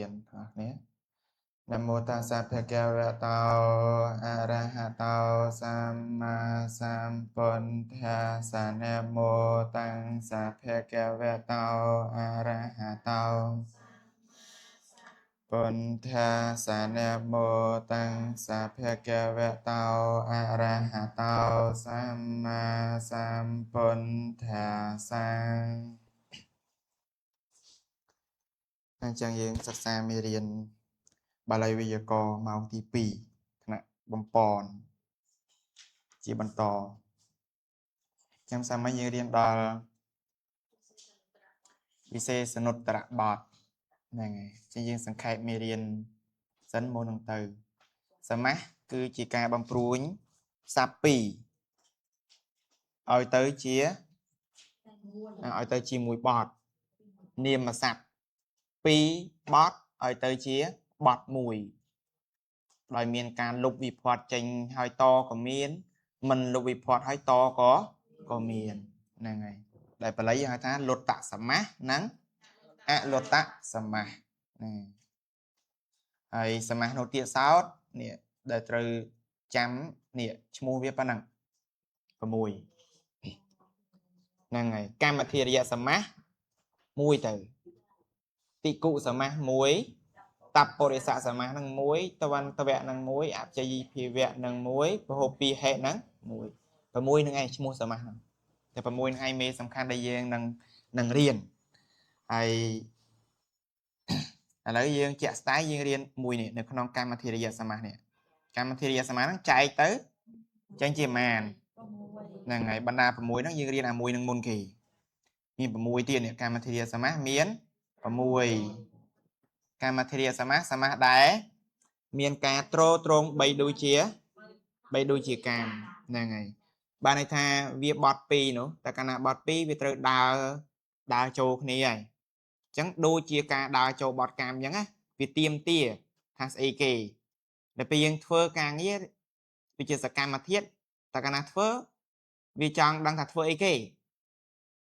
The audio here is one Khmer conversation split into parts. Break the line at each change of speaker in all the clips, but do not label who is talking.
រៀនទាំងអស់គ្នានមោតាសៈភគវតោអរហតោសម្មាសម្ពុទ្ធាសនមោតាំងសៈភគវតោអរហតោពុទ្ធាសនមោតាំងសៈភគវតោអរហតោសម្មាសម្ពុទ្ធាសអញ្ចឹងយើងសិក្សាមេរៀនបាលីវេយ្យាករណ៍ម៉ោងទី2ថ្នាក់បំពន់ជាបន្តចាំសាមញ្ញយើងរៀនដល់វិសេសនុត្តរបទហ្នឹងហើយចឹងយើងសង្ខេបមេរៀនសិនមុននឹងទៅសមាសគឺជាការបំព្រួញស័ព្ទពីរឲ្យទៅជាឲ្យទៅជាមួយបទនាមស័ព្ទពីរបទឲ្យទៅជាបទមួយដោយមានការលុបវិភ័តចេញហើយតក៏មានមិនលុបវិភ័តហើយតក៏មានហ្នឹងហើយដែលបាលីហៅថាលុតសមាសនិងអលុតសមាសហ្នឹងហើយសមាសនោះទៀតសោតនេះដែលត្រូវចាំនេះឈ្មោះវាប៉ុណ្ណឹង6ហ្នឹងហើយកម្មធិរិយសមាសមួយទៅតិគុសមាសមួយតបពុរិសសមាសនឹងមួយតវន្តវៈនឹងមួយអព្យាយិភាវៈនឹងមួយពហុពីហេនឹងមួយ6នឹងឯងឈ្មោះសមាសហ្នឹងតែ6នឹងឯងមេសំខាន់ដែលយើងនឹងរៀនហើយឥឡូវយើងជាក់ស្ដែងយើងរៀនមួយនេះនៅក្នុងកម្មធិរិយសមាសនេះកម្មធិរិយសមាសហ្នឹងចែកទៅចេញជាម៉ានហ្នឹងហើយបណ្ដា6ហ្នឹងយើងរៀនអាមួយនឹងមុនគេមាន6ទៀតនេះកម្មធិរិយសមាសមាន6កម្មធិរិយសមាសសមាសដែរមានការទ្រទ្រង់3ដូចជា3ដូចជាកម្មហ្នឹងហើយបានន័យថាវាបត់2នោះតែកាលណាបត់2វាត្រូវដើរចូលគ្នាហើយអញ្ចឹងដូចជាការដើរចូលបត់កម្មអញ្ចឹងណាវាទៀមទាថាស្អីគេដល់ពេលយើងធ្វើការងារវាជាសកម្មធាតុតែកាលណាធ្វើវាចង់ដឹងថាធ្វើអីគេ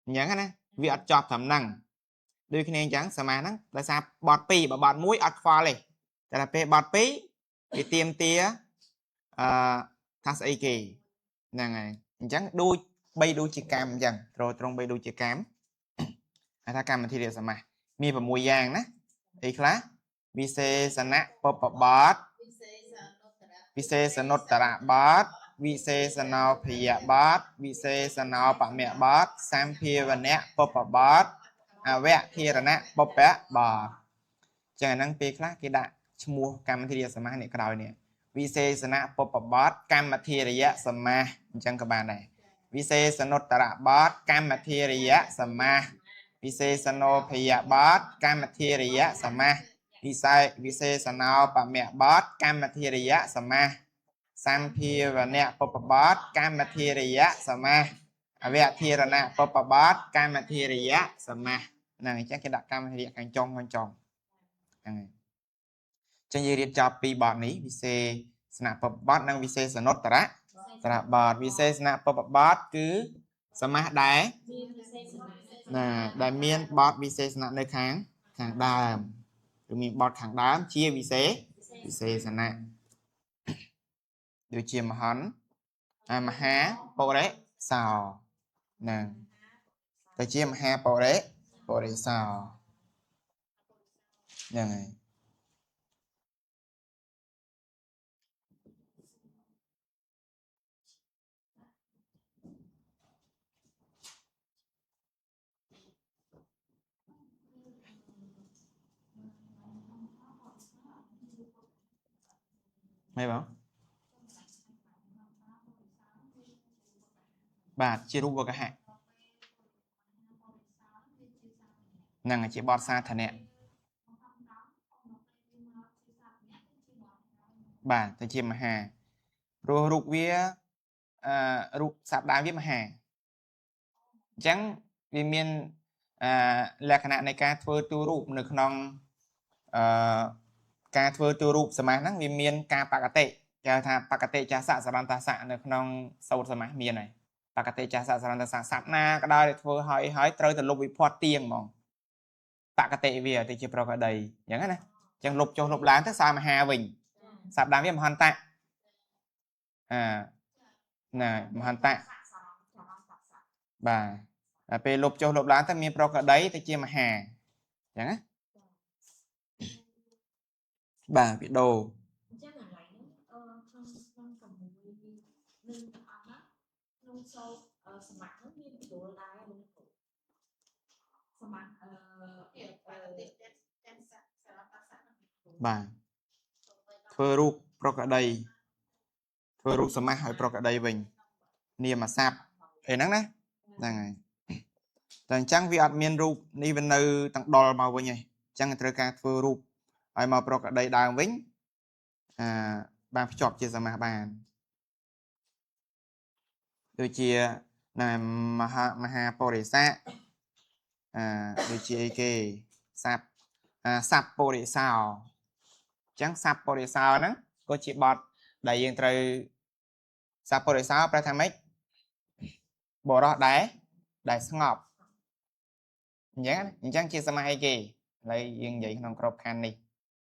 អញ្ចឹងណាវាអត់ចប់ត្រឹមហ្នឹងដូចគ្នាអញ្ចឹងសមាសហ្នឹងដោយសារបត់2បើបត់1អត់ខ្វល់ទេតែដល់ពេលបត់2វាទៀមទាអឺថាស្អីគេហ្នឹងហើយអញ្ចឹងដូច3ដូចជាកម្មអញ្ចឹងត្រង់3ដូចជាកម្មហៅថាកម្មធិរិយសមាសមាន6យ៉ាងណាអីខ្លះវិសេសនៈពពបទវិសេសនុត្តរបទវិសេសណោភិយបទវិសេសណោបមៈបទសម្ភាវនៈពពបទអវធារណៈពពបទចឹងអាហ្នឹងពេលខ្លះគេដាក់ឈ្មោះកម្មធិរិយសមាសនេះក្រោយនេះវិសេសនៈពពបទកម្មធិរិយសមាសអញ្ចឹងក៏បានដែរវិសេសនុត្តរបទកម្មធិរិយសមាសវិសេសណោភិយបទកម្មធិរិយសមាសវិសេសណោបមៈបទកម្មធិរិយសមាសសម្ភាវនៈពពបទកម្មធិរិយសមាសអវធារណៈពពបទកម្មធិរិយសមាសហ្នឹងអញ្ចឹងគេដាក់កម្មធិរិយខាងចុងហ្នឹងហើយអញ្ចឹងយើងរៀនចប់ពីបទនេះវិសេសនៈពពបទនិងវិសេសនុត្តរបទវិសេសនៈពពបទគឺសមាសដែរណាដែលមានបទវិសេសនៈនៅខាងដើមឬមានបទខាងដើមជាវិសេសនៈដូចជាមហន្តមហាពុរិសោហ្នឹងទៅជាមហាពុរិសោហ្នឹងហើយមិនបងបាទជារូបវកហៈហ្នឹងជាបទសាធារណៈបាទទៅជាមហាព្រោះរូបវារូបស័ព្ទដើមវាមហាអញ្ចឹងវាមានលក្ខណៈនៃការធ្វើទូរូបនៅក្នុងការធ្វើទូរូបសមាសហ្នឹងវាមានការបកតិគេហៅថាបកតិចាសៈសរន្តសៈនៅក្នុងសូត្រសមាសមានហើយបកតិចាសៈសរន្តសៈស័ព្ទណាក៏ដោយដែលធ្វើហើយត្រូវទៅលុបវិភ័តទៀងហ្មងបកតិវាទៅជាប្រកដីអញ្ចឹងណា ចឹងលុបចុះលុបឡើងទៅសល់មហាវិញស័ព្ទដើមវាមហន្តៈអាណាមហន្តៈបាទដល់ពេលលុបចុះលុបឡើងទៅមានប្រកដីទៅជាមហាអញ្ចឹងណាបាទវាដូរ
អញ្ចឹងអាឡៃហ្នឹងក្នុងក្នុង6នឹងទាំងអស់ហ្នឹងក្នុងសូសមៈហ្នឹងមានបញ្ចូលដែរលោកគ្រូសមៈ
បាទធ្វើរូបប្រកដីធ្វើរូបសមាសឲ្យប្រកដីវិញនាមស័ព្ទអីហ្នឹងណាហ្នឹងហើយតែអញ្ចឹងវាអត់មានរូបនេះវានៅទាំងដុលមកវិញឯងអញ្ចឹងត្រូវការធ្វើរូបឲ្យមកប្រកដីដើមវិញអាបានភ្ជាប់ជាសមាសបានដូចជាណាមហាបរិស័កអាដូចជាអីគេស័ព្ទអាស័ព្ទបរិសោអញ្ចឹងស័ព្ទបរិសោហ្នឹងក៏ជាបទដែលយើងត្រូវស័ព្ទបរិសោប្រែថាម៉េចបរោះដែលស្ងប់អញ្ចឹងណាអញ្ចឹងជាសមាសអីគេឥឡូវយើងនិយាយក្នុងក្របខ័ណ្ឌនេះ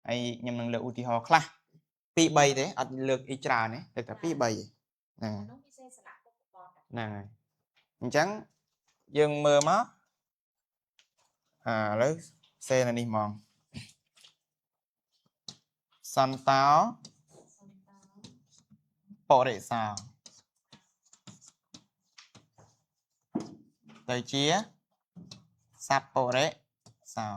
ហើយខ្ញុំនឹងលើកឧទាហរណ៍ខ្លះ2 3ទេអត់លើកអីច្រើនទេលើកតែ2 3ទេហ្នឹង
នោះពិសេសសនៈពុកបត
ហ្នឹងហើយអញ្ចឹងយើងមើលមកអាឥឡូវសេនៅនេះហ្មងសន្តោ
សន្តោ
បរិសោទៅជាសัพពរិសោ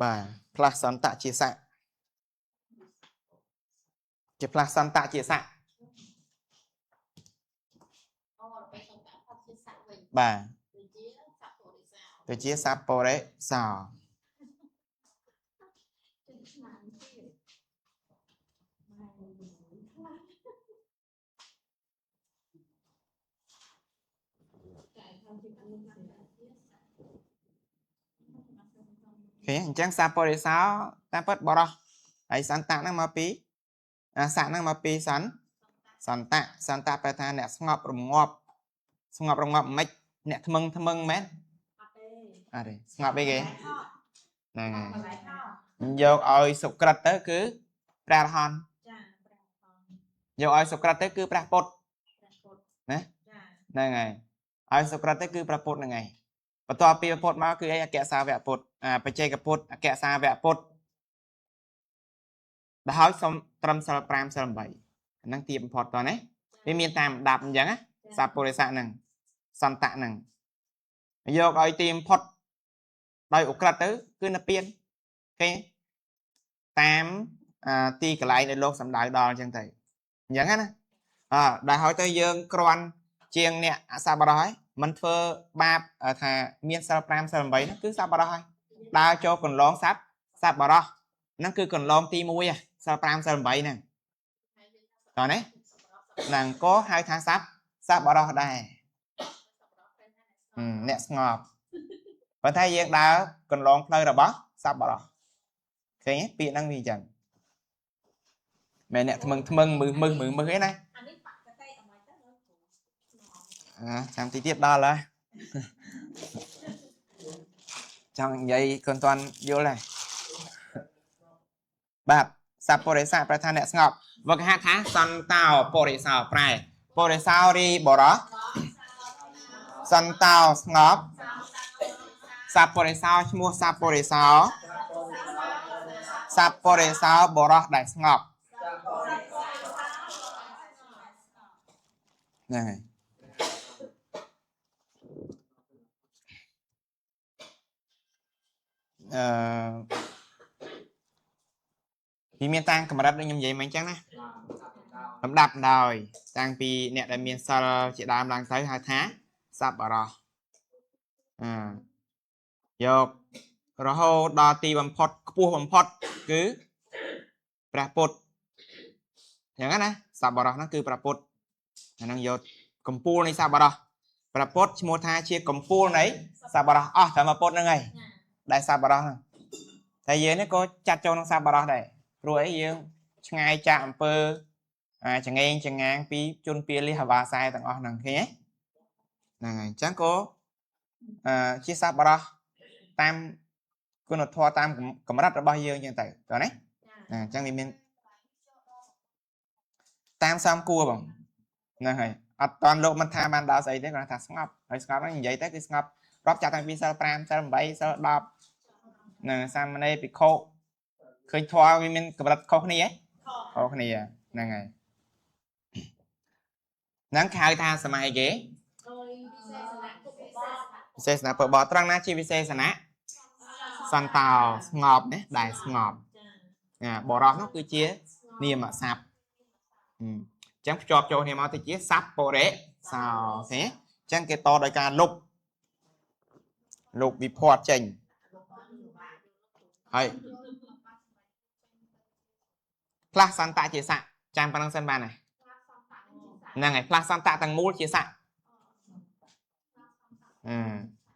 បាទផ្លាស់សន្តៈជាស័កជាផ្លាស់សន្តៈជាស័ក
អូដល់ពេលសន្តៈផាត់ជាស័កវិញ
បាទ
ទៅជាស័កបរិសោ
ទៅជាសัพពរិសោ
ចិនឆ្នាំទៀតម៉ែខ្លះតែធ្វើជាគូន
ឃើញអញ្ចឹងសัพពរិសោតាមពិតបរោះហើយសន្តៈហ្នឹងមកពីអាស័កហ្នឹងមកពីសន្តសន្តៈសន្តៈប្រែថាអ្នកស្ងប់រងាប់ស្ងប់រងាប់មិនអ្នកថ្មឹងថ្មឹងមែន
អត់ទេ
អត់ទេស្ងប់អីគេហ្នឹង
ហ
ហើយ
កន្លែងហោ
យកឲ្យសុក្រិតទៅគឺព្រះអរហន្ត
ចាព្រះអង្គ
យកឲ្យសុក្រិតទៅគឺព្រះពុទ្ធ
ព្រះពុទ្ធ
ណា
ចា
ហ្នឹងហើយឲ្យសុក្រិតទៅគឺព្រះពុទ្ធហ្នឹងឯងបន្ទាប់ពីព្រះពុទ្ធមកគឺអីអគ្គសាវកពុទ្ធអាបច្ចេកពុទ្ធអគ្គសាវកពុទ្ធដល់ហើយសុំត្រឹមសិល5សិល8ហ្នឹងទៀបបំផុតតោះណាវាមានតាមដាប់អញ្ចឹងណាសัพពរិស័កហ្នឹងសន្តៈហ្នឹងយកឲ្យទីបំផុតដោយឧក្រិដ្ឋទៅគឺនិព្វានគេតាមទីកន្លែងដែលលោកសំដៅដល់អញ្ចឹងទៅអញ្ចឹងណាអើដែលហើយទៅយើងគ្រាន់ជាងអ្នកអសប្បុរសហើយមិនធ្វើបាបថាមានសិល5សិល8ហ្នឹងគឺសប្បុរសហើយដើរចូលកន្លងសត្វសប្បុរសហ្នឹងគឺកន្លងទី1សិល5សិល8ហ្នឹងតោះនេះហ្នឹងក៏ហៅថាសត្វសប្បុរសដែរអ្នកស្ងប់ប៉ុន្តែយើងដើរកន្លងផ្លូវរបស់សប្បុរសឃើញទេពាក្យហ្នឹងវាអញ្ចឹងមែនអ្នកថ្មឹងថ្មឹងមឹសមឹសមឹសមឹសឯណា
អានេះបកតិអមទៅលោកគ្រូ
អាចាំតិចទៀតដល់ហើយចង់និយាយកូនតាន់យល់ដែរបាទសัพពរិសៈប្រែថាអ្នកស្ងប់វកហថាសន្តោបរិសោប្រែបរិសោរីបរោះសន្តោស្ងប់សัพពរិសោឈ្មោះសัพពរិសោសัพពរិសោបរោះដែលស្ងប់ហ្នឹងហើយអឺវាមានតាំងកម្រិតដូចខ្ញុំនិយាយមកអញ្ចឹងណាលំដាប់ដោយតាំងពីអ្នកដែលមានសិលជាដើមឡើងទៅហៅថាសប្បុរសអឺយករហូតដល់ទីបំផុតខ្ពស់បំផុតគឺព្រះពុទ្ធអញ្ចឹងណាសប្បុរសហ្នឹងគឺព្រះពុទ្ធអាហ្នឹងយកកំពូលនៃសប្បុរសព្រះពុទ្ធឈ្មោះថាជាកំពូលនៃសប្បុរសអស់តែមកពុទ្ធហ្នឹងឯងដែលសប្បុរសហ្នឹងតែយើងនេះក៏ចាត់ចូលក្នុងសប្បុរសដែរព្រោះអីយើងឆ្ងាយចាកអំពើអាចងេងចងាងពីជនពាលិហវ៉ាសែទាំងអស់ហ្នឹងឃើញទេ ហ្នឹងហើយអញ្ចឹងក៏ជាសប្បុរសតាមគុណធម៌តាមកម្រិតរបស់យើងអញ្ចឹងទៅតោះណាណាអញ្ចឹងវាមានតាមសំគួរបងហ្នឹងហើយអត់តន់លោកមិនថាបានដល់ស្អីទេគាត់ថាស្ងប់ហើយស្ងប់ហ្នឹងនិយាយទៅគឺស្ងប់រាប់ចាប់តាំងពីសិល5សិល8សិល10ហ្នឹងសាមណេរភិក្ខុឃើញធម៌វាមានកម្រិតខុសគ្នាហ៎ខុសគ្នាហ្នឹងហើយហ្នឹងគេហៅថាសម័យគេ
អើយវិសេសនៈគុណប
វិសេសនៈពបត្រង់ណាជាវិសេសនៈសន្តោស្ងប់ណាដែលស្ងប់
ចា
ណាបរោះនោះគឺជានាមស័ព្ទអញ្ចឹងភ្ជាប់ចូលគ្នាមកទៅជាស័ព្ទបរិសោឃើញទេអញ្ចឹងគេតដោយការលុបលុបវិភ័តចេញហើយផ្លាស់សន្តៈជាស័កចាំប៉ុណ្្នឹងសិនបានហើយហ្នឹងហើយផ្លាស់សន្តៈទាំងមូលជាស័កអឺ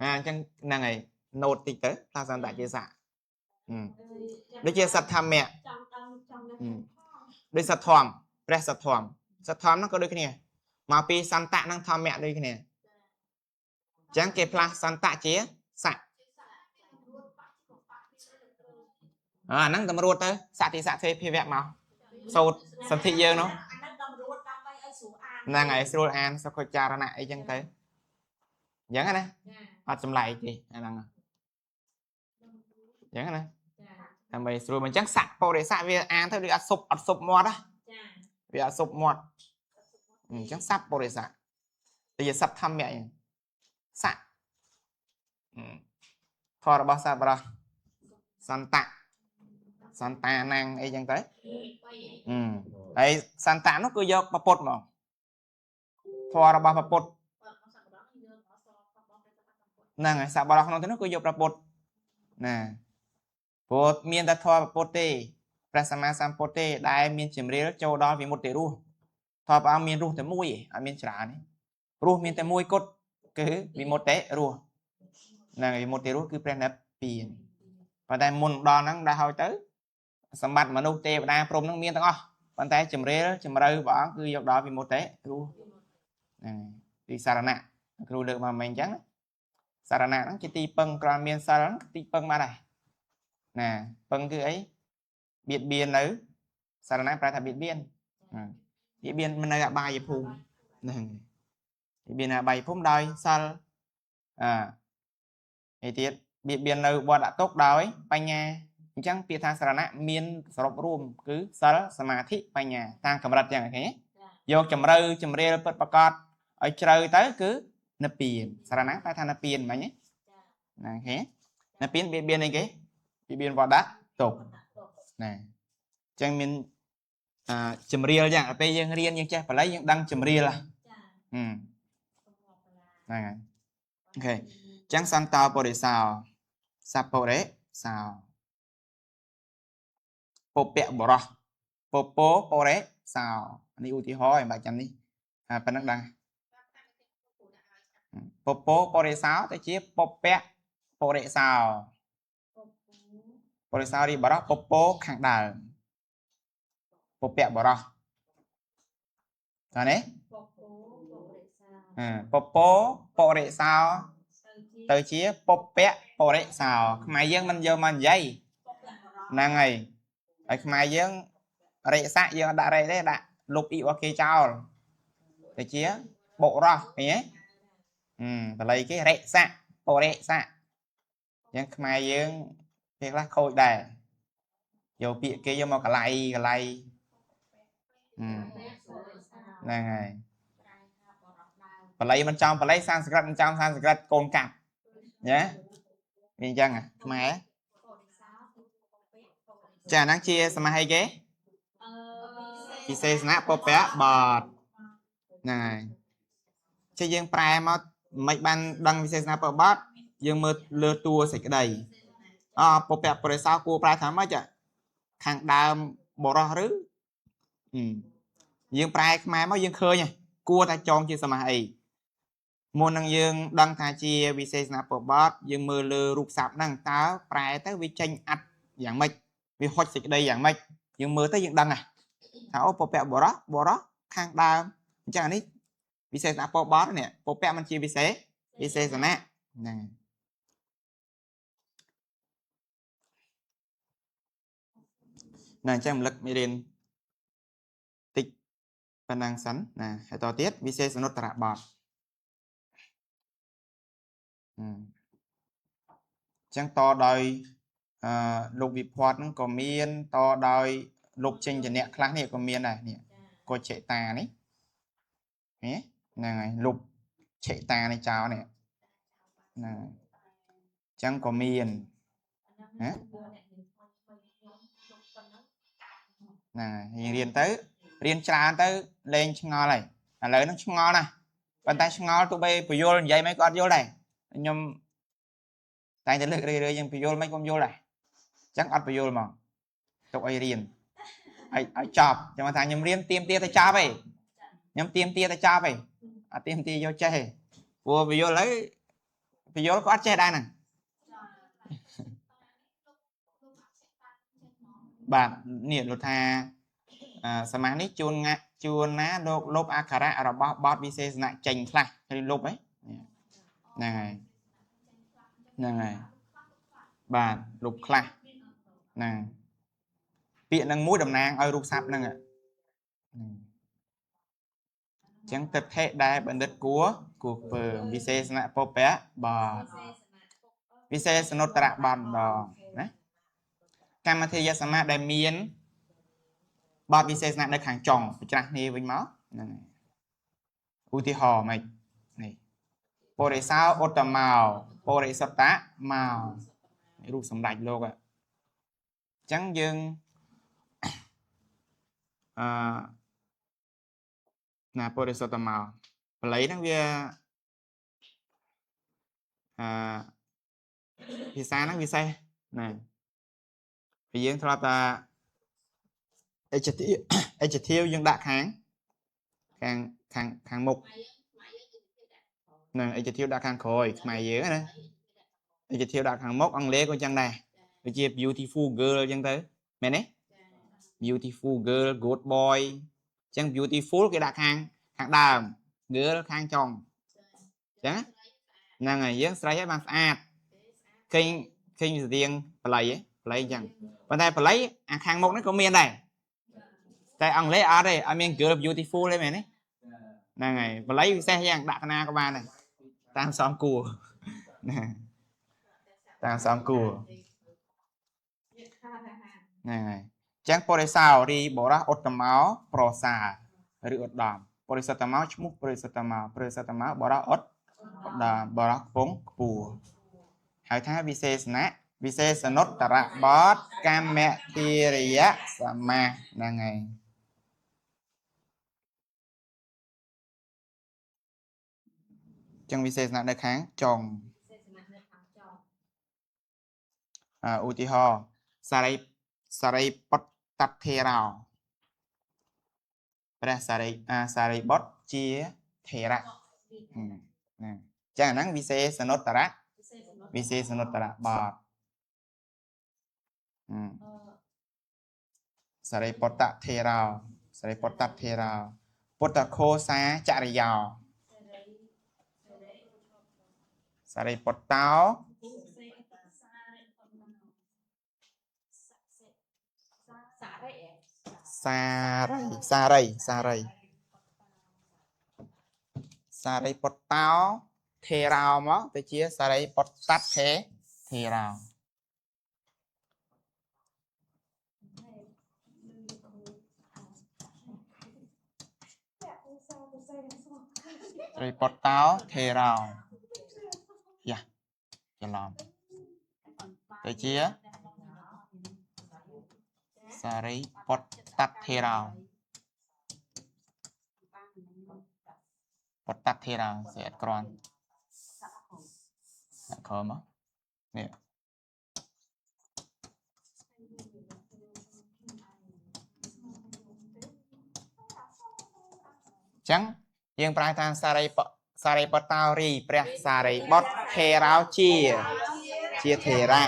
អាអញ្ចឹងហ្នឹងហើយណូតតិចទៅផ្លាស់សន្តៈជាស័កអឺដូចជាសទ្ធម្មៈ
ចង់ដឹងចង់ដឹង
ដូចសទ្ធធម៌ព្រះសទ្ធធម៌សទ្ធធម៌ហ្នឹងក៏ដូចគ្នាមកពីសន្តៈនិងធម្មៈដូចគ្នាអញ្ចឹងគេផ្លាស់សន្តៈជាស័កអាហ្នឹងតម្រួតទៅសតិសៈទេភាវៈមកសូត្រសន្ធិយើងនោះ
អាហ្នឹងតម្រួតដើម្បីឲ្យស្រួលអាន
ហ្នឹងហើយស្រួលអានសុខចារណៈអីចឹងទៅអញ្ចឹងណា
ចា
អត់ចម្លែកទេអាហ្នឹងអញ្ចឹងណា
ចា
ដើម្បីស្រួលមកអញ្ចឹងស័កបរិស័កវាអានទៅដូចអត់សុបអត់សុបមាត់ណា
ចា
វាអត់សុបមាត់អញ្ចឹងស័ព្ទបរិស័កទៅជាស័ព្ទធម្មៈអញ្ចឹងស័កអឺធម៌របស់សប្បុរសសន្តៈសន្តានាងអីចឹងទៅអឺហើយសន្តៈនោះគឺយកពពុទ្ធមកធម៌របស់ពពុទ្ធហ្នឹងហើយសប្បុរសក្នុងទៅនោះគឺយកព្រះពុទ្ធណាព្រោះមានតែធម៌ព្រះពុទ្ធទេព្រះសម្មាសម្ពុទ្ធទេដែលមានជំរាលចូលដល់វិមុតតិរសធម៌ព្រះអង្គមានរសតែមួយឯងអត់មានច្រើនទេរសមានតែមួយគត់គឺវិមុតតិរសហ្នឹងហើយវិមុតតិរសគឺព្រះនិព្វានប៉ុន្តែមុនដល់ហ្នឹងដល់ហើយទៅសម្បត្តិមនុស្សទេវតាព្រហ្មហ្នឹងមានទាំងអស់ប៉ុន្តែជំរាលជំរឿព្រះអង្គគឺយកដល់វិមុតតិរសហ្នឹងហើយទីសារណៈគ្រូលើកមកមិញអញ្ចឹងណា សារណៈហ្នឹងជាទីពឹងគ្រាន់មានសិលហ្នឹងទីពឹងបាត់ហើយណាពឹងគឺអីបៀតបៀននៅសារណៈប្រែថាបៀតបៀនបៀតបៀនមិននៅអបាយភូមិហ្នឹងបៀតបៀនអបាយភូមិដោយសិលអអីទៀតបៀតបៀននៅវត្តអតុកដោយបញ្ញាអញ្ចឹងពាក្យថាសារណៈមានសរុបរួមគឺសិលសមាធិបញ្ញាតាមកម្រិតយ៉ាងឃើញទេយកជំរឿជំរាលពិតប្រកបឲ្យជ្រៅទៅគឺនិព្វានសារណៈប្រែថានិព្វានមិញណាណាឃើញនិព្វានបៀតបៀនអីគេបៀតបៀនវត្តតុកណាអញ្ចឹងមានអឺជំរាលយ៉ាងដល់ពេលយើងរៀនយើងចេះបល័យយើងដឹងជំរាលហ៎
ចា
ហ្នឹងហើយអូខេអញ្ចឹងសន្តោបរិសោសัพពរិសោពពៈបរោះពពោបរិសោនេះឧទាហរណ៍ឲ្យបាច់ចាំនេះអាប៉ុណ្្នឹងដឹងពពោបរិសោទៅជាពពៈបរិសោបរិសោរីបរោះពពោខាងដើមពពៈបរោះតើនេះ
ពពោបរិសា
អឺពពោបរិសោ
ទៅជា
ទៅជាពពៈបរិសោខ្មែរយើងមិនយកមកនិយាយហ្នឹងហើយហើយខ្មែរយើងរិស័កយើងអត់ដាក់រិទេដាក់លុបអ៊ីរបស់គេចោលទៅជាបុរសឃើញទេអឺបល័យគេរិស័កបរិស័កអញ្ចឹងខ្មែរយើងពេលខ្លះខូចដែរយកពាក្យគេយកមកកលៃកលៃអឺហ្នឹងហើយបល័យមិនចំបល័យសំស្ក្រឹតមិនចំសំស្ក្រឹតកូនកាប់ណាវាអញ្ចឹងហ៎ខ្មែរចាអាហ្នឹងជាសមាហិគេ
អឺ
ពិសេសនៈពពៈបតហ្នឹងហើយចេះយើងប្រែមកមិនបានដឹងវិសេសនៈពពៈបតយើងមើលលើតួសេចក្តីអពពៈបរិសោគួរប្រែថាម៉េចខាងដើមបរោះឬយើងប្រែខ្មែរមកយើងឃើញហើយគួរតែចងជាសមាសអីមុននឹងយើងដឹងថាជាវិសេសនៈពបតយើងមើលលើរូបស័ព្ទហ្នឹងតើប្រែទៅវាចេញអត្ថយ៉ាងម៉េចវាហុចសេចក្តីយ៉ាងម៉េចយើងមើលទៅយើងដឹងហ่ะថាអូពពៈបរោះបរោះខាងដើមអញ្ចឹងអានេះ វិសេសនៈពបតនេះពពៈมันជាវិសេសវិសេសនៈហ្នឹងណាអញ្ចឹងរំលឹកមេរៀនតិចប៉ុណ្ណឹងសិនណាហើយតទៀតវិសេសនុត្តរបទអញ្ចឹងតដោយអឺលោកវិភ័តហ្នឹងក៏មានតដោយលោកចេញចនៈខ្លះនេះក៏មានដែរនេះកុជិតានេះនេះហ្នឹងហើយលុបឆេតានេះចោលនេះហ្នឹងអញ្ចឹងក៏មានណាហ្នឹងហើយរៀនទៅរៀនច្រើនទៅលែងឆ្ងល់ហើយឥឡូវហ្នឹងឆ្ងល់ណាស់ប៉ុន្តែឆ្ងល់ទោះបីពយល់និយាយមិនក៏អត់យល់ដែរខ្ញុំតែតែលើករឿយៗយើងពយល់មិនក៏មិនយល់ដែរអញ្ចឹងអត់ពយល់ហ្មងទុកឲ្យរៀនឲ្យចប់ចាំថាខ្ញុំរៀនទៀមទាទៅចប់ឯងខ្ញុំទៀមទាទៅចប់ឯងអត់ទៀមទាយកចេះទេព្រោះពយល់ហើយពយល់ក៏អត់ចេះដែរហ្នឹងបាទនេះលោកថាសមាសនេះជួនងាក់ជួនណាលោកលុបអក្ខរៈរបស់បទវិសេសនៈចេញខ្លះឬលុបហ៎ហ្នឹងហើយហ្នឹងហើយបាទលុបខ្លះហ្នឹងពាក្យនឹងមួយតំណាងឲ្យរូបស័ព្ទហ្នឹងអញ្ចឹងទិដ្ឋិដែលបណ្ឌិតគួរគួរពើវិសេសនៈពពៈបាទវិសេសនុត្តរបទម្ដងណាកម្មធិយសមាសដែលមានបទវិសេសនៈនៅខាងចុងប្រច្រាស់គ្នាវិញមកហ្នឹងឧទាហរណ៍ម៉េចនេះបរិសោឧត្តមោបរិសុទ្ធមោរូបសម្ដេចលោកអញ្ចឹងយើងអឺណាបរិសុទ្ធមោបល័យហ្នឹងវាអឺភាសាហ្នឹងវិសេសណាពីយើងធ្លាប់ថា adjective យើងដាក់ខាងខាងខាងខាងមុខនឹង adjective ដាក់ខាងក្រោយខ្មែរយើងណា adjective ដាក់ខាងមុខអង់គ្លេសក៏ចឹងដែរដូចជា beautiful girl ចឹងទៅមែនទេ beautiful girl good boy ចឹង beautiful គេដាក់ខាងខាងដើម girl ខាងចុងចឹងហ្នឹងហើយយើងស្រីឲ្យបានស្អាតឃើញឃើញស្ទៀងបល័យហ៎បល័យចឹងប៉ុន្តែបល័យអាខាងមុខនេះក៏មានដែរតែអង់គ្លេសអត់ទេអត់មាន girl beautiful ទេមែនទេហ្នឹងហើយបល័យពិសេសយ៉ាងដាក់កណាក៏បានដែរតាមសំគួរណាតាមសំគួរហ្នឹងហើយអញ្ចឹងបរិសោរីបរោះឧត្តមោប្រសាឬឧត្តមបរិសុទ្ធមោឈ្មោះបរិសុទ្ធមោបរិសុទ្ធមោបរោះឧត្តឧត្តមបរោះខ្ពង់ខ្ពស់ហៅថាវិសេសនៈវិសេសនុត្តរបទកម្មធិរិយសមាសហ្នឹងហើយចឹងវិសេសនៈនៅខាងចុងឧទាហរណ៍សារីសារីបុត្តថេរោព្រះសារីសារីបុត្រជាថេរៈណាចឹងអាហ្នឹងវិសេសនុត្តរៈវិសេសនុត្តរបទសារីបុត្តថេរោសារីបុត្តថេរោពុទ្ធខោសាចរិយោសារីបុត្តោសារីសារីសារីសារីបុត្តោថេរោមកទៅជាសារីបុត្តថេថេរោសារីបុត្តោថេរោយ៉ាច្រឡំទៅជាសារីបុត្តថេរោបុត្តថេរោស្អែតក្រាន់ដាក់ក្រោមមកនេះចឹងយើងប្រែថាសារីសារីបុត្តោរីព្រះសារីបុត្រថេរោជាជាថេរៈ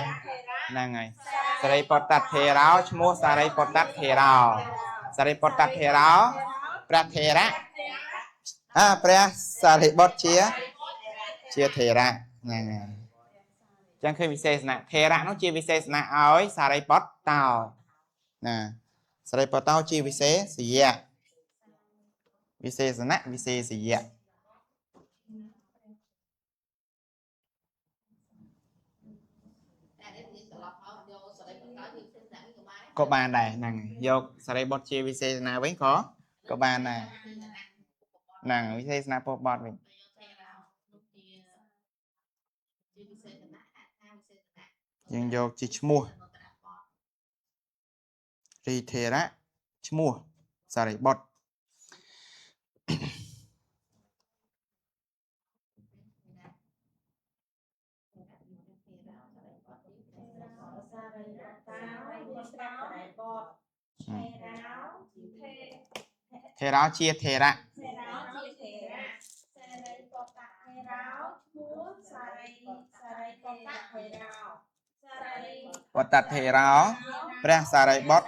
ហ្នឹងហើយសារីបុត្តថេរោឈ្មោះសារីបុត្តថេរោសារីបុត្តថេរោព្រះថេរៈ អាព្រះសារីបុត្រជាជាថេរៈហ្នឹងហើយចឹងឃើញវិសេសនៈថេរៈនោះជាវិសេសនៈឲ្យសារីបុត្រតោណាសារីបុត្រតោជាវិសេសយៈវិសេសនៈវិសេសយៈក៏បានដែរហ្នឹងយកសារីបុត្រជាវិសេសនៈវិញក៏បានដែរហ្នឹងវិសេសនៈពុបតវិញយើងយកជាឈ្មោះរីថេរៈឈ្មោះសារីបុត្រថេរោជាថេរៈវត្តថេរោព្រះសារីបុត្រ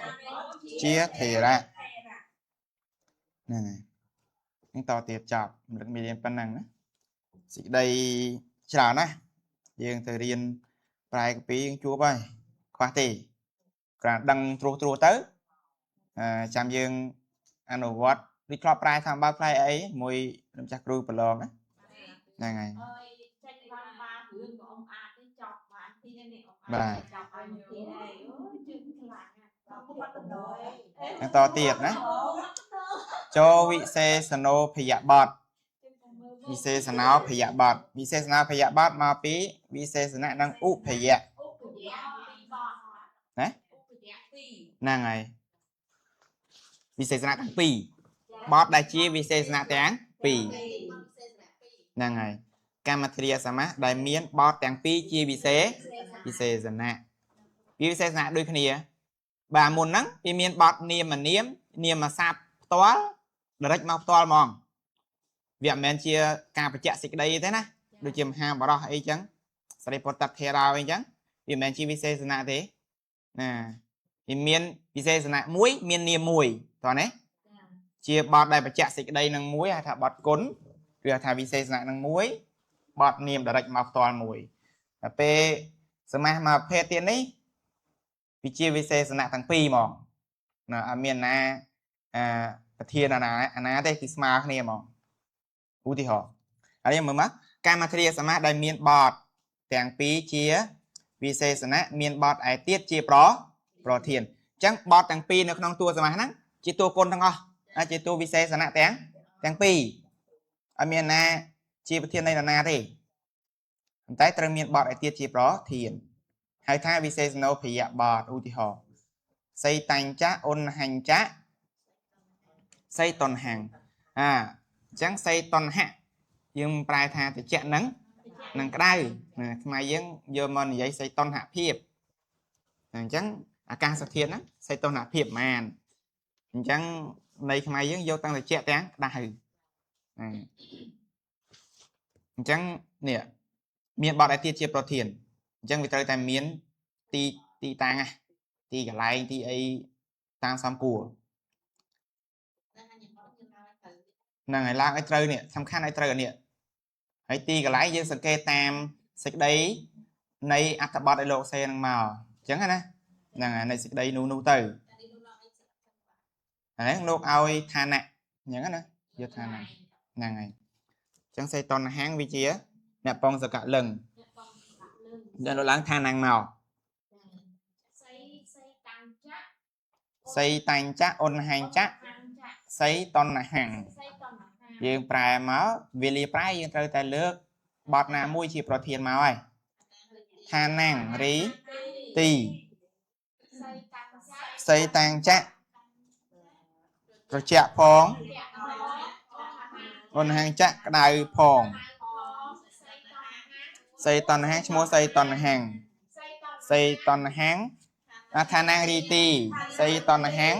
ជាថេរៈហ្នឹងហើយនឹងតទៀតចប់រំលឹកមេរៀនប៉ុណ្ណឹងណាសេចក្តីច្រើនណាស់យើងទៅរៀនប្រែកពីយើងជួបហើយខ្វះទេគ្រាន់ដឹងត្រួសត្រាសទៅចាំយើងអនុវត្តដូចធ្លាប់ប្រែតាមបើប្រែអីមួយម្ចាស់គ្រូប្រឡងណាហ្នឹងហើយបាទបន្តទៀតណាចូលវិសេសណោភយបទវិសេសណោភយបទវិសេសណោភយបទមកពីវិសេសនៈនិងឧភយៈណាហ្នឹងហើយវិសេសនៈទាំងពីរបទដែលជាវិសេសនៈទាំងពីរហ្នឹងហើយកម្មធរិយសមាសដែលមានបទទាំងពីរជាវិសេសនៈវាវិសេសនៈដូចគ្នាបាទមុនហ្នឹងវាមានបទនាមនាមនាមស័ព្ទផ្ទាល់ដរិចមកផ្ទាល់ហ្មងវាមិនមែនជាការបញ្ជាក់សេចក្តីទេណាដូចជាមហាបរោះអីចឹងសារីបុត្រតថេរោអីចឹងវាមិនមែនជាវិសេសនៈទេណាវាមានវិសេសនៈមួយមាននាមមួយតោះណាជាបទដែលបញ្ជាក់សេចក្តីនឹងមួយហៅថាបទគុណឬហៅថាវិសេសនៈនឹងមួយបទនាមដរិចមកផ្ទាល់មួយតែពេលសមាសមកប្រភេទទៀតនេះវាជាវិសេសនៈទាំងពីរហ្មងណាអត់មានណាប្រធានអាណាទេគឺស្មើគ្នាហ្មងឧទាហរណ៍ហើយមើលមកកម្មធរិយសមាសដែលមានបទទាំងពីរជាវិសេសនៈមានបទឯទៀតជាប្រធានអញ្ចឹងបទទាំងពីរនៅក្នុងតួសមាសហ្នឹងជាតួគុណទាំងអស់ជាតួវិសេសនៈទាំងពីរអត់មានណាជាប្រធាននៃណាទេប៉ុន្តែត្រូវមានបទឯទៀតជាប្រធានហៅថាវិសេសណោភយបទឧទាហរណ៍សីតញ្ចៈអ៊ុនហញ្ចៈសីតនហੰអញ្ចឹងសីតនហៈយើងប្រែថាតិចនឹងនឹងក្តៅណាខ្មែរយើងយកមកនិយាយសីតនហភាពអញ្ចឹងអាកាសធាតុហ្នឹងសីតនហភាពប៉ុន្មានអញ្ចឹងនៃខ្មែរយើងយកតាំងតិចទាំងក្តៅអញ្ចឹងនេះមានបទឯទៀតជាប្រធានអញ្ចឹងវាត្រូវតែមានទីតាំងណាទីកន្លែងទីអីតាមសំគួរហ្នឹងហើយឡើងឲ្យត្រូវនេះសំខាន់ឲ្យត្រូវនេះហើយទីកន្លែងយើងសង្កេតតាមសេចក្តីនៃអត្ថបទឲ្យលោកសេនឹងមកអញ្ចឹងណាហ្នឹងហើយនៃសេចក្តីនោះទៅហ្នឹងលោកឲ្យឋានៈអញ្ចឹងណាយកឋានៈហ្នឹងហើយអញ្ចឹងសេតនហាងវាជាអ្នកបងសកលឹងដល់ឡើងឋានៈមកសីតញ្ចៈអ៊ុនហញ្ចៈសីតនហੰយើងប្រែមកវេលាប្រែយើងត្រូវតែលើកបទណាមួយជាប្រធានមកហើយឋានៈរីទីសីតញ្ចៈត្រជាក់ផងអ៊ុនហញ្ចៈក្តៅផងសីតនហੰឈ្មោះសីតនហੰសីតនហੰឋានៈរីទីសីតនហੰ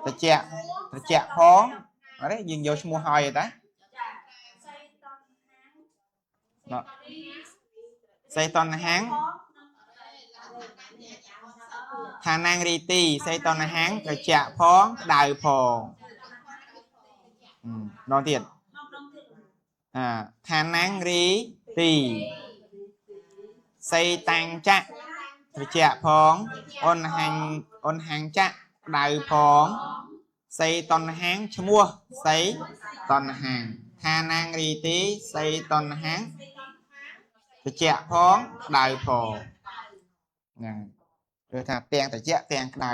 ត្រជាក់ផងអរេយើងយកឈ្មោះហើយតាសីតនហੰឋានៈរីទីសីតនហੰត្រជាក់ផងក្តៅផង ម្ដងទៀតអាឋានាងរីទីសីតាំងចៈត្រជាក់ផងអនហាញ់អនហាងចៈក្តៅផងសីតណ្ហាងឈ្មោះសីតណ្ហាងឋានាងរីទីសីតណ្ហាងត្រជាក់ផងក្តៅផងហ្នឹងគឺថាទាំងត្រជាក់ទាំងក្តៅ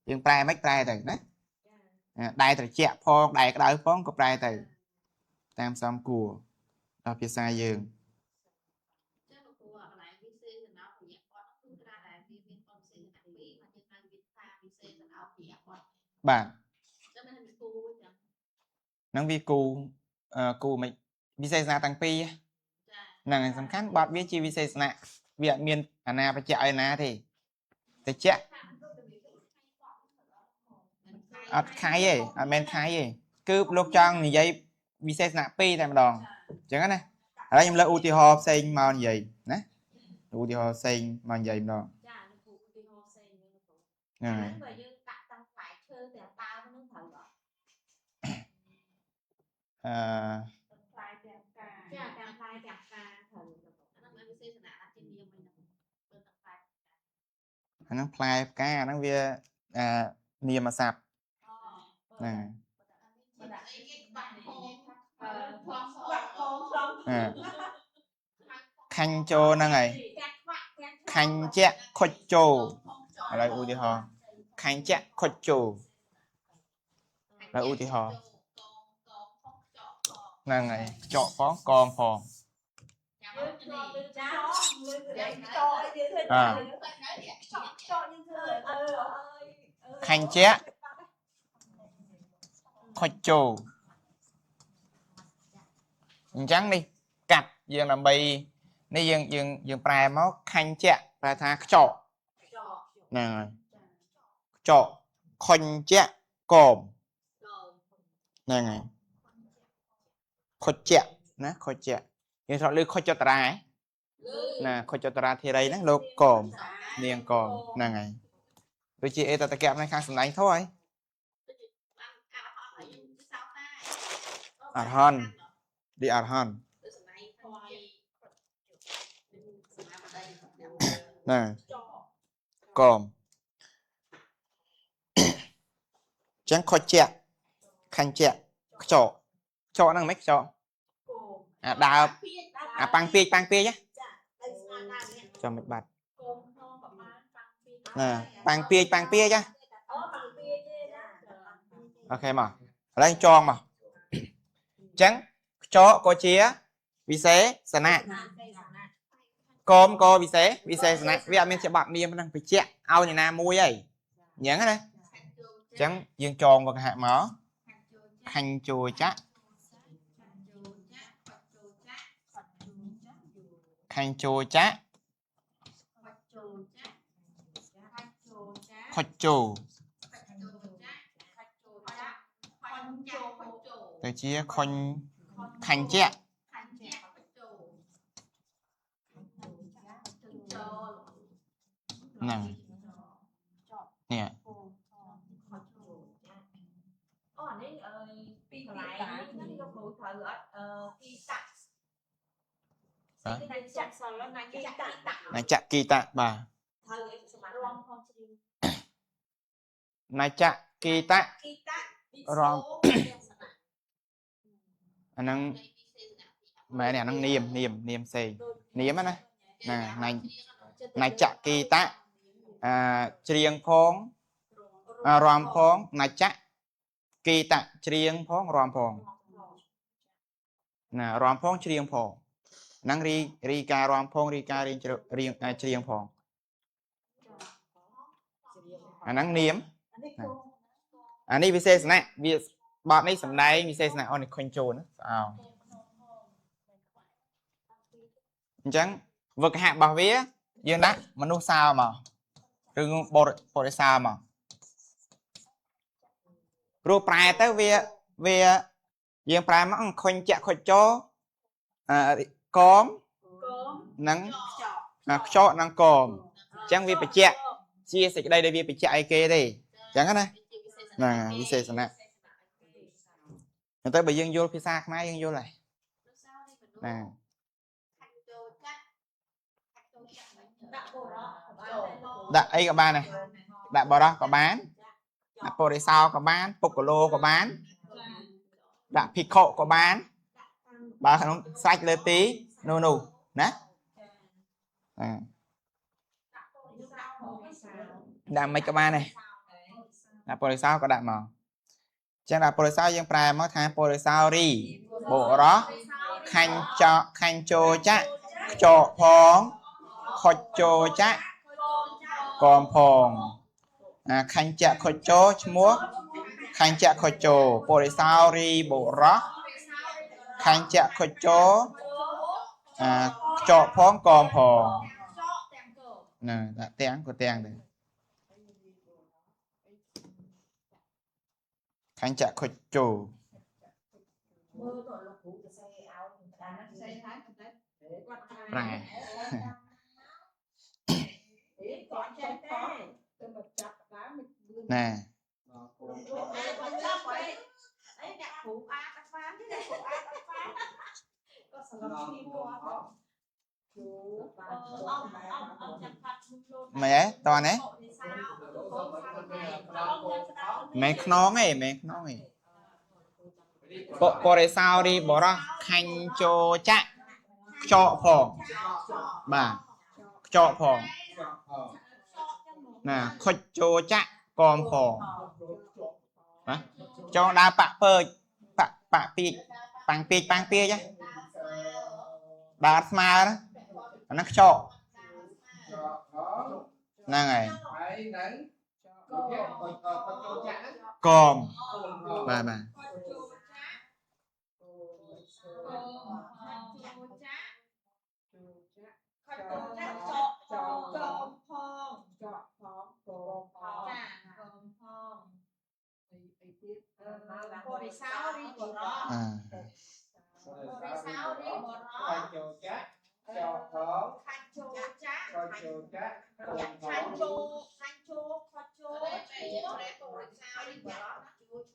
យើងប្រែមិនប្រែទៅណាដែរត្រជាក់ផងដែរក្តៅផងក៏ប្រែទៅតាមសំគួរដល់ភាសាយើង
ចឹងលោកគ្រូកន្លែងវិសេសណោពយៈគាត់គឺត្រាដែលវាមានពំវិសេសណពីមកយើងហៅវាថាវិសេសណោពយៈគាត់
បាទ
ចឹងមិនគូចឹង
ហ្នឹងវាគូគូមិនវិសេសនៈទាំងពីរ
ចា
ហ្នឹងហើយសំខាន់បទវាជាវិសេសនៈវាអត់មានអាណាបច្ចៈឲ្យណាទេត្រជាក់អត់ខៃទេអត់មែនខៃទេគឺលោកចង់និយាយវិសេសនៈពីរតែម្ដងអញ្ចឹងណាឥឡូវខ្ញុំលើកឧទាហរណ៍ផ្សេងមកនិយាយណាឧទាហរណ៍ផ្សេងមកនិយាយម្ដង
ចាលោកគ្រូឧទាហរណ៍ផ្សេងលោកគ្រូ
ហ្នឹងហើយ
បើយើងដាក់តាំងផ្លែឈើទាំងដើមហ្នឹងត្រូវអត់
អឺ
ផ្លែទាំងផ្កាចាទាំងផ្លែទាំងផ្កាត្រូវលោកគ្រូ
អាហ្នឹងមិនវិសេសនៈដាក់ជានាមអីហ្នឹងបើទាំងផ្លែ
អាហ្នឹងផ្លែផ្កាអាហ្នឹងវាអឺនាមស័ព្ទ
អូ
ហ្នឹង
បើដាក់អីគេបាក់ផង
អឺ
ផង
បាក់ផងខ្លង
អឺខាញ់ចូលហ្នឹងហើយ
ទាំងខ្វាក់ទាំង
ខាញ់ជៈខុចចូលឥឡូវឧទាហរណ៍ខាញ់ជៈខុចចូលឥឡូវឧទាហរណ៍ហ្នឹងហើយខ្ចក់ផងកងផង
ចាំ
យើង
នេះ
ធ្លាប់លើចាលើកន្លែងខ្ចក់អីយើងធ្វើ
អា
ខ្ចក់ខ្ចក់យើងធ្វើអឺអើយ
ខាញ់ជៈខុចចូលអញ្ចឹងនេះកាត់យើងដើម្បីនេះយើងយើងយើងប្រែមកខាញ់ជៈប្រែថាខ្ចក់
ខ្ចក់
ហ្នឹងហើយខ្ចក់ខុញជៈកមហ្នឹងហើយខុចជៈណាខុចជៈយើងធ្លាប់ឮខុចចត្រាហ៎ណាខុចចត្រាធិរីហ្នឹងលោកកមនាងកមហ្នឹងហើយដូចជាអេតតកៈនៅខាងសម្ដែងធម៌ហ៎អរហន្តឌីអរហន្តណាកមចឹងខុចជៈខាញ់ជៈខ្ចក់ខ្ចក់ហ្នឹងមិនខ្ចក់
គោ
អាដើបអាប៉ាំងពាជប៉ាំងពាជណា
ទៅស្មានណានេះ
ចាំមិនបាត់
គោខ្នងប្រមាណប៉ាំងពី
ណាប៉ាំងពាជប៉ាំងពាជណា
អូប៉ាំងពីទេណា
អូខេមកឥឡូវចងមកអញ្ចឹងខ្ចកក៏ជាវិសេសនៈកមក៏វិសេសវិសេសនៈវាអត់មានច្បាប់នាមហ្នឹងបញ្ជាក់ឲ្យនរណាមួយហើយអញ្ចឹងណាអញ្ចឹងយើងចងវកហៈមកខាញ់ចូលចៈខាញ់ចូលចៈខុចចូលទៅជាខុញខាញ់ជៈហ្នឹងនេះ
អូអានេះអើយពីកន្លែងនេះលោកគ្រូត្រូវអត់អឺគីតាក់ណាចាក់សល់ណាគីតាក់
ណាចៈគីតៈបាទ
ត្រូវអីសម្រាប់រំផងជ្រៀង
ណាចៈគីតៈ
គីតាក់
រំអាហ្នឹងមែនទេអាហ្នឹងនាមនាមនាមផ្សេងនាមណាណាណាណាចៈគីតៈអាច្រៀងផងអារំផងណាចៈគីតៈច្រៀងផងរំផងណារំផងច្រៀងផងហ្នឹងរីរីការរំផងរីការរៀងជ្ររៀងអាច្រៀងផងអាហ្នឹងនាមអានេះវិសេសនៈវាបទនេះសំដែងវិសេសនៈអូនេះខុញចូលណាស្អោអញ្ចឹងវឹកហៈរបស់វាយើងដាក់មនុស្សសើមកឬបរិបរិសើមកព្រោះប្រែទៅវាវាយើងប្រែមកខុញចាក់ខុចចោអឺកម
កម
និងអាខ្ចកនិងកមអញ្ចឹងវាបញ្ជាក់ជាសេចក្តីដែលវាបញ្ជាក់ឲ្យគេទេអញ្ចឹងណាណាវិសេសនៈ តែបើយើងយល់ភាសាខ្មែរយើងយល់ហើយណា
ដាក់បុរសក៏បានដែរលោក
ដាក់អីក៏បានដែរដាក់បរោះក៏បានដាក់បរិសោក៏បានពុកលោក៏បានដាក់ភិក្ខុក៏បានបើក្នុងសាច់លើទីនោះនោះណាអាដាក់មិនក៏បានដែរដាក់បរិសោក៏ដាក់មកអញ្ចឹងដាក់បរិសោយើងប្រែមកថាបរិសោរីបុរសខាញ់ចោខាញ់ចូលចៈខ្ចកផងខុចចូលចៈកមផងអាខាញ់ចៈខុចចូលឈ្មោះខាញ់ចៈខុចចូលបរិសោរីបុរសខាញ់ចៈខុចចូលអាខ្ចកផងកមផង
ចកទាំងកោ
ណាដាក់ទាំងក៏ទាំងដែរខាញ់ចៈខុចចូល
មើលទៅលោកគ្រូទៅសេឲ្យក្តារ
សេហើយតែ
គាត់ថា
ប្រែ
អេគាត់ចេះទេ
ទៅមកចាប់ដើមមិនលឿន
ណែ
គាត់ចាប់អីអីអ្នកគ្រូអាតអត់បានទេអ្នកគ្រូអាតអត់បាន
ក៏សន្លប់ឈីគាត់ជូបាន
អមអមអមចាំកាត់មុំលោត
មែនទេតោះណាមិនខ្នងទេមិនខ្នងទេបរិសោរីបរោះខាញ់ចូលចៈខ្ចកផងបាទខ្ចកផងណាខុចចូលចៈកមផងណាចង់ដើរបាក់ពើចបាក់បាក់ពីកប៉ាំងពីកប៉ាំងពីកណាដើរអត់ស្មើណាអាហ្នឹងខ្ចកហ្នឹងហើយ
ហើយនឹងក៏ចូលចាក់ហ្នឹង
កមបាទបាទ
ចកផងចកផងកផង
ចាកមផង
អីអីទៀត
បរិសោរីបរោ
អា
បរិសោរីបរោ
ខាញ់ចូលចាក់ចកផង
ខាច់ចូលចាក់
ក៏ចូលចាក់
ខាញ់ចូលខាញ់ចូលខុចចូលឈ្មោះបរិសោរីបរោ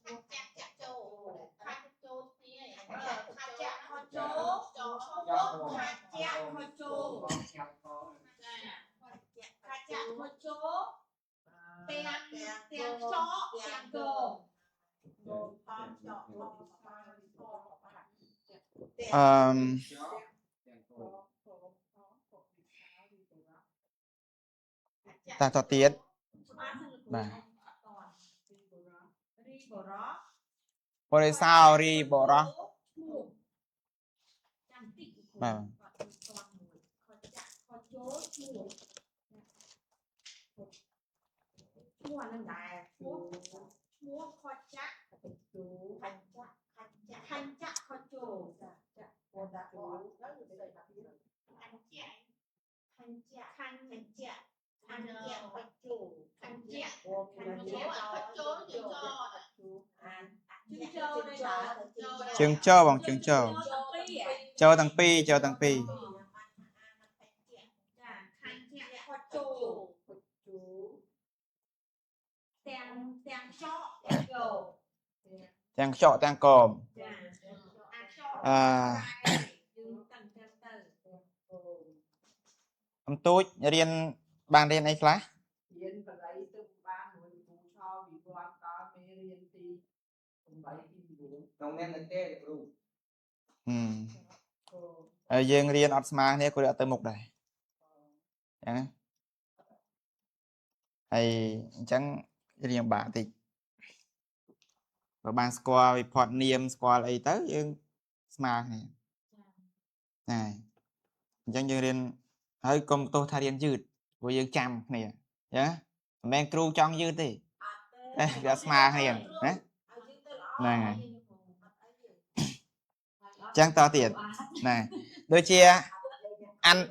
ខាច់ចាក់ចាក់ចូលខាច់ចូលគ្នាខាច់ចាក់ខុចចូលចូលខាច់ចាក់ខុចចូលខាច់ចាក់ខុចចូលទាំងទាំងចកទាំងកោ
អឺមតាតទៀតបាទ
រីបរោះ
បរិសោរីបរោះ
ឈ្មោះចាំតិច
បាទ
គាត់តមួយគាត់ចាក់គាត់ចូលឈ្មោះឈ្មោះអានឹងដែរឈ្មោះឈ្មោះគាត់ចាក់
ជូ
ខាញ់ចាក់ខាញ់ចាក់ខាញ់ចាក់គាត់ចូល
ចាចាគាត់ដាក់ជូទៅទៅដាក់ទៀត
ខាញ់ចាក់
ខាញ់ចាក់
ខាញ់ចាក់ខាញ់ចាក់បាច់ចូលខាញ់ចាក់
ខា
ខាញ់ចូលអាបាច់ចូលជើងចោ
ជូ
ជើងចូលនេះដែរ
ជើងចូលបងជើងចូលចូលទាំងពីរចូលទាំងពីរ
ចាខាញ់ចាក់គាត់ចូល
ជូ
ទាំងទាំងចកទាំងចូល
ទាំងខ្ចកទាំងកម
ចាអាចចក
អឺ
យើងតាំងទៅទៅ
អំទូចរៀនបានរៀនអីខ្លះ
រៀនបរិយទៅបានមួយពូឆោវិវត្តដល់មេរៀនទី8ទី9
ក្នុងនេះនៅទេគ្រូ
ហឹមហើយយើងរៀនអត់ស្មើគ្នាក៏រៀនអត់ទៅមុខដែរអញ្ចឹងណាហើយអញ្ចឹងរៀនបាក់តិចបើបានស្គាល់វិផតនាមស្គាល់អីទៅយើងស្មើគ្នាណាអញ្ចឹងយើងរៀនហើយកុំទោសថារៀនយឺតព្រោះយើងចាំគ្នាអញ្ចឹងណាមិនមែនគ្រូចង់យឺតទេអេវាអត់ស្មើគ្នាណាហ្នឹងហើយអញ្ចឹងតទៀតណាដូចជាអន្ត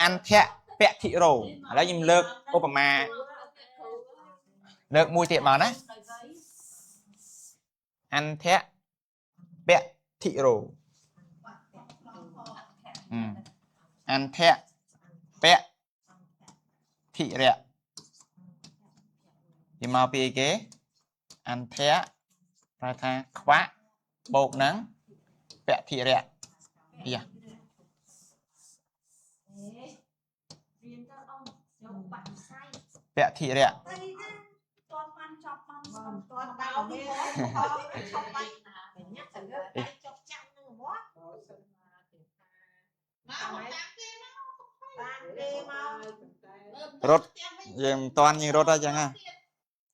អន្ធៈពធិរោឥឡូវខ្ញុំលើកឧបមាលើកមួយទៀតមកណាអន្ធៈពធិរោហឹមអន្ធៈពធិរៈវាមកពីអីគេអន្ធៈប្រែថាខ្វាក់ បូកនឹងពធិរៈយ៉ា
រៀនទៅអងយកបាក់ផ្សាយ
ពធិរៈ
តែនេះតន់បានចប់បានតន់ដោនេះឈប់បាច់ញ៉ាំទៅលើតែចប់ចាំនឹងហ្មងមកតាមគេមកតាមគេមករ
ត់យើងមិនតាន់យើងរត់ហើយចឹងហ่ะ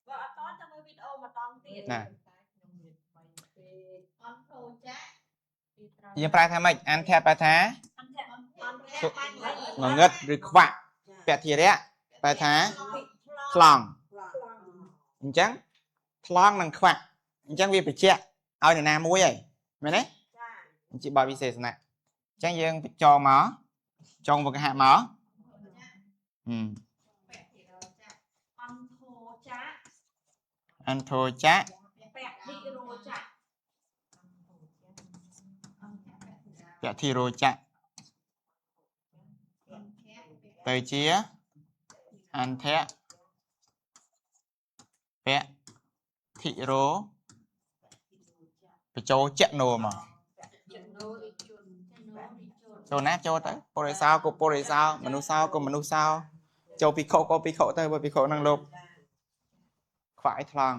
បើអត់តន់ទៅមើលវីដេអូម្ដងទៀត
ណា
អន់ប្រូចា
យើងប្រែថាម៉េចអន្តៈប្រែថា
អន្តៈអន្តៈបាញ់
ងងឹតឬខ្វាក់ពធិរៈប្រែថាថ្លង់អញ្ចឹងថ្លង់និងខ្វាក់អញ្ចឹងវាបញ្ជាក់ឲ្យនរណាមួយហើយមែនទេ
ចា
ជាបទវិសេសនៈអញ្ចឹងយើងបញ្ចូលមកចុងវង្ហៈមកហឹម
អន្ធោចា
អន្ធោចៈ
ពធិរោចា
ពធិរោចៈទៅជាអន្ធៈពធិរោបញ្ចូលចៈនោមក
ចំណូលរិជនចំណូលរិជន
ចូលណាចូលទៅពុរិសោក៏ពុរិសោមនុស្សសោក៏មនុស្សសោចូលភិក្ខុក៏ភិក្ខុទៅបើភិក្ខុនឹងលោកខ្វាក់ឲ្យថ្លង់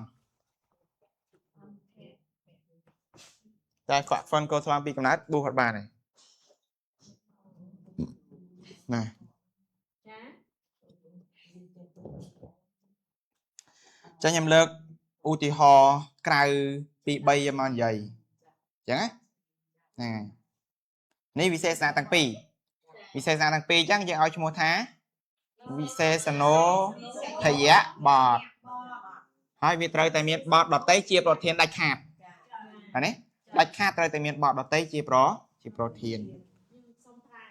តែខ្វាក់ហ្វិនក៏ថ្លង់ពីកំណើតបួសអត់បានទេណា
ចា
ចាខ្ញុំលើកឧទាហរណ៍ក្រៅពី3យកមកនិយាយអញ្ចឹងណាហ្នឹងហើយនេះវិសេសនៈទាំងពីរវិសេសនៈទាំងពីរអញ្ចឹងយើងឲ្យឈ្មោះថាវិសេសនោធយៈបទហើយវាត្រូវតែមានបទដតីជាប្រធានដាច់ខាតអានេះដាច់ខាតត្រូវតែមានបទដតីជាប្រធាន
ខ្ញុំសុំថែ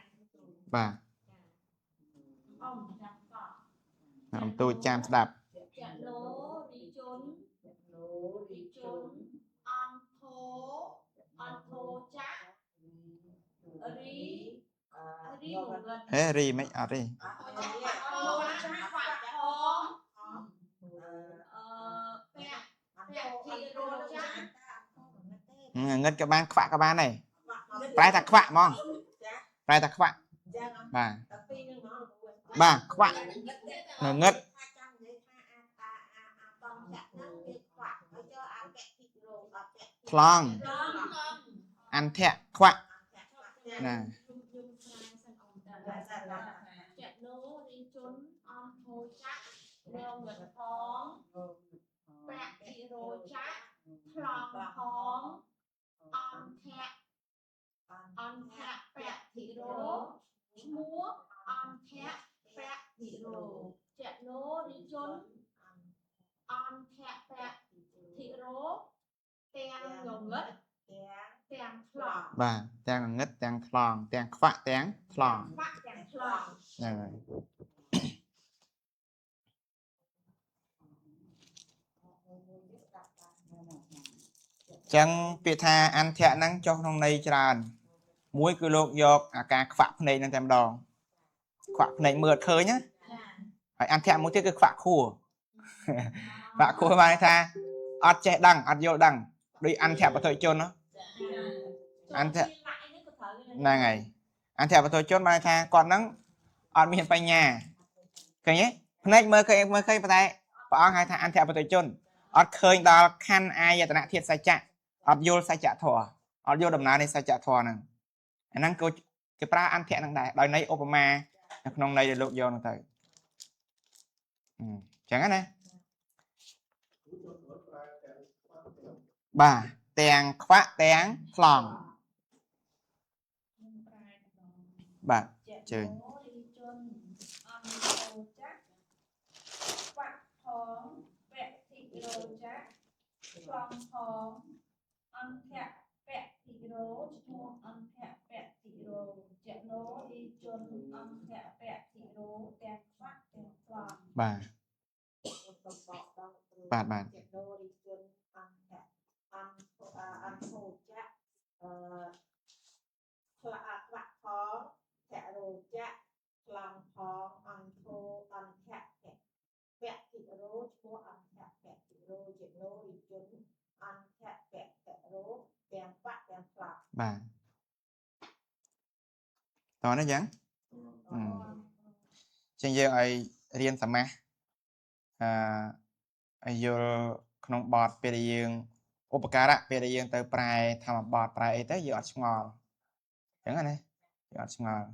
បាទ
អមចាំកោ
អំទូចចាំស្ដាប់
ចនោរិជនរិជនអន្ធោអន្ធោចារីរីងងឹត
ហេរីមិនអត់ទេ
អន្ធោចាខ្វាក់ផងអឺពធិរោចា
ងឹតក៏បានខ្វាក់ក៏បានដែរប្រែថាខ្វាក់ហ្មងប្រែថាខ្វាក់បាទបាទខ្វាក់ងឹតថ្លង់អន្ធៈខ្វាក់ណា
ខ្ញុំខ្ញុំខ្លាចសិនអមចនោរិជនអន្ធោចារងងឹតផងពធិរោចាថ្លង់ផងអន្ធៈអន្ធៈពធិរោឈ្មោះអន្ធៈពធិរោចនោរិជនអន្ធៈពធិរោទាំងងងឹតទាំងថ្លង់
បាទទាំងងឹតទាំងថ្លង់ទាំងខ្វាក់ទាំងថ្លង់
ខ្វាក់ទាំងថ្លង់
ហ្នឹងហើយចឹងពាក្យថាអន្ធៈហ្នឹងចុះក្នុងន័យច្រើន មួយគឺលោកយកអាការខ្វាក់ភ្នែកហ្នឹងតែម្ដងខ្វាក់ភ្នែកមើលអត់ឃើញណាហើយអន្ធៈមួយទៀតគឺខ្វាក់ខួរ ខ្វាក់ខួរបានន័យថាអត់ចេះដឹងអត់យល់ដឹងដូចអន្ធៈបតុជនណា អន្តៈ ហ្នឹងហើយអន្ធៈបតុជនបានន័យថាគាត់ហ្នឹងអត់មានបញ្ញាឃើញទេភ្នែកមើលឃើញមើលឃើញប៉ុន្តែព្រះអង្គហៅថាអន្ធៈបតុជនអត់ឃើញដល់ខណ្ឌអាយតនៈធាតុសច្ចៈអត់យល់សច្ចធម៌អត់យល់ដំណើរនៃសច្ចធម៌ហ្នឹងអាហ្នឹងក៏គេប្រើអន្ធៈហ្នឹងដែរដោយន័យឧបមានៅក្នុងន័យដែលលោកយកហ្នឹងទៅអញ្ចឹងណាបាទទាំងខ្វាក់ទាំងថ្លង់បាទ ជើញ
រិជនអន្ធោចាខ្វាក់ផងពធិរោចាថ្លង់ផងអន្ធៈពធិរោឈ្មោះអន្ធៈពធិរោចនោរិជនអន្ធៈពធិរោទាំងខ្វាក់ទាំងថ្លង់
បាទបាទបាទ
ចនោរិជនអន្ធៈអន្ធអន្ធោចៈអឺខ្លាក់ខ្វាក់ផងធរោចៈថ្លង់ផងអន្ធោអន្ធៈពធិរោឈ្មោះអន្ធៈពធិរោចនោរិជនអន្ធៈពធិរោទាំង
តោះនេះចឹងអឺចឹងយើងឲ្យរៀនសមាសអឺឲ្យយល់ក្នុងបទពេលដែលយើងឧបការៈពេលដែលយើងទៅប្រែធម្មបទប្រែអីទៅយើងអត់ឆ្ងល់ចឹងណាយើងអត់ឆ្ងល់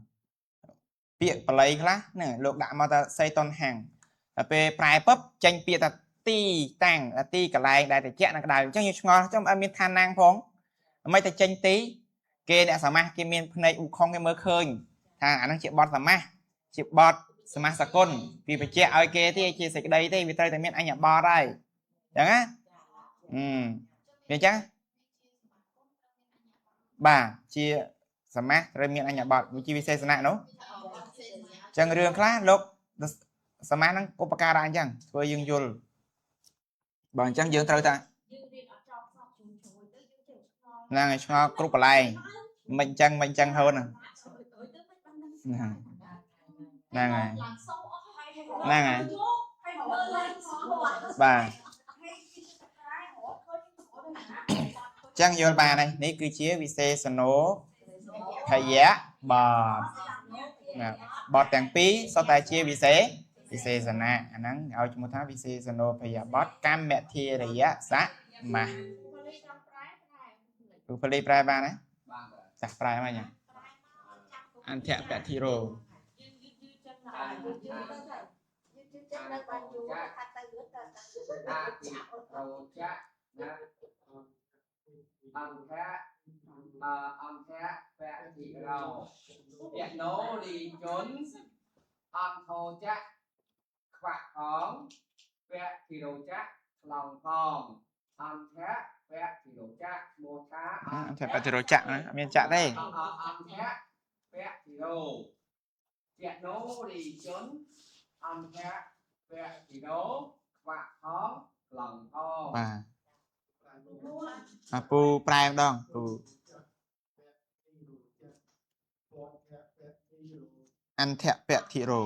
ពាក្យបាលីខ្លះហ្នឹងលោកដាក់មកថាសីតុនហាំងដល់ពេលប្រែពឹបចេញពាក្យថាទីតាំងទីកន្លែងដែលត្រជាក់និងក្តៅអញ្ចឹងយើងឆ្ងល់ចឹងអត់មានឋានណាងផងមិនតែចេញទីគេអ្នកសមាសគេមានភ្នែកអ៊ូខុងគេមើលឃើញថាអាហ្នឹងជាបទសមាសជាបទសមាសគុណវាបញ្ជាក់ឲ្យគេទេជាសេចក្តីទេវាត្រូវតែមានអញ្ញបទហើយអញ្ចឹងណាអឺវាអញ្ចឹងបាទជាសមាសត្រូវមានអញ្ញបទវាជាវិសេសនៈនោះអញ្ចឹងរឿងខ្លះលោកសមាសហ្នឹងឧបការៈអញ្ចឹងធ្វើយើងយល់បើអញ្ចឹងយើងត្រូវថា
យើងរៀនអត់ចប់សោះជុំជួយទៅយើងចេះឆ្ងល់
ហ្នឹងហើយឆ្ងល់គ្រប់កន្លែងមិនអញ្ចឹងមិនអញ្ចឹងហូនហ្នឹង
ទៅមិនបានដឹង
ហ្នឹងហើយ
ឡើងសូអស់ហើយ
ហ្នឹងហើយ
ហើយមើលឡើងសូ
បាទ
ហើយគេប្រែរកឃើញ
អញ្ចឹងយល់បានហើយនេះគឺជាវិសេសណោភយៈបទណាបទទាំងពីរសុទ្ធតែជាវិសេសវិសេសនៈអាហ្នឹងឲ្យឈ្មោះថាវិសេសណោភយៈបទកម្មធិរយៈសមាសឧបលីប្រែបានណា
បានតែ
ចាស់ប្រែមកញ៉ាអន្ធពធិរោ
យើងយឺតយឺតចឹងដល់យឺតយឺតទៅ
យឺតយឺតចឹងនៅបានយូរថាទៅលឿនទៅ
អាទិរោចៈណាអន្ធៈអន្ធៈពតិរោយណោរីជនអន្ធោចៈខ្វាក់ផងពតិរោចៈខ្លងផងអន្ធៈពតិរោចៈឈ្មោះថា
អន្ធពធិរោចៈណាអត់មានចៈទេ
អន្ធៈពតិរោយណោរីជនអន្ធៈពតិរោខ្វាក់ផងខ្លងផង
បាទអាពូប្រែម្ដងពូអន្ធពធិរោ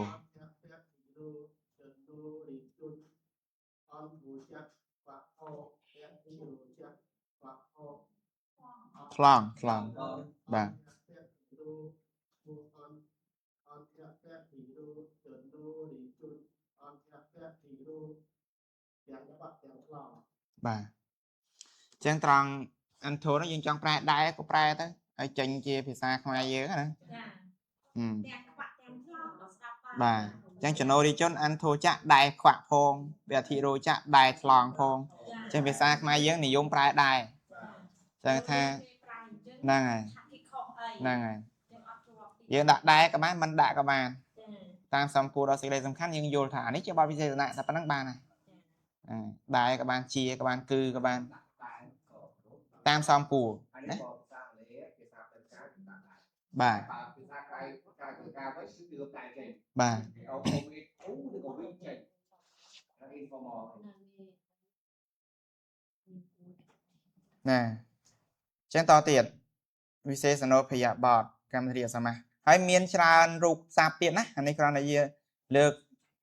ខ្លងខ្លងបាទបាទអញ្ចឹងត្រង់អន្ធោនោះយើងចង់ប្រែដែរក៏ប្រែទៅឲ្យចេញជាភាសាខ្មែរយើងណា
ចា
ហឹម
ទាំងខ្វាក់ទាំងខ្លងដល់ស្ដាប់បាន
បាទអញ្ចឹងចំណូរិជនអន្ធោចៈដែរខ្វាក់ផងវធិរោចៈដែរថ្លងផងអញ្ចឹងភាសាខ្មែរយើងនិយមប្រែដែរអញ្ចឹងថាហ្នឹងហើយ
ថាគេខុសអី
ហ្នឹងហើយ
យើងអត់ជាប់
យើងដាក់ដែរក៏បានមិនដាក់ក៏បាន
ចា
តាមសំគួរដល់សេចក្តីសំខាន់យើងយល់ថាអានេះជាបទវិសេសនៈតែប៉ុណ្្នឹងបានហើយអឺដែរក៏បានជាក៏បានគឺក៏បានតាមសំគួរ
អានេះបើភាសាអង់គ្លេសភាសាផ្លូវការគឺដាក់ដែរ
បាទ
បើភាសាក្រៅក្រៅផ្លូវការវិញគឺវាតែចេញ
បាទ
គេអូអូវីអូឬក៏វិញចេញអា informal
ណាអញ្ចឹងតទៀតវិសេសនោភយបទកម្មវិធីសមាសហើយមានច្រើនរូបស័ព្ទទៀតណាអានេះគ្រាន់តែយើងលើក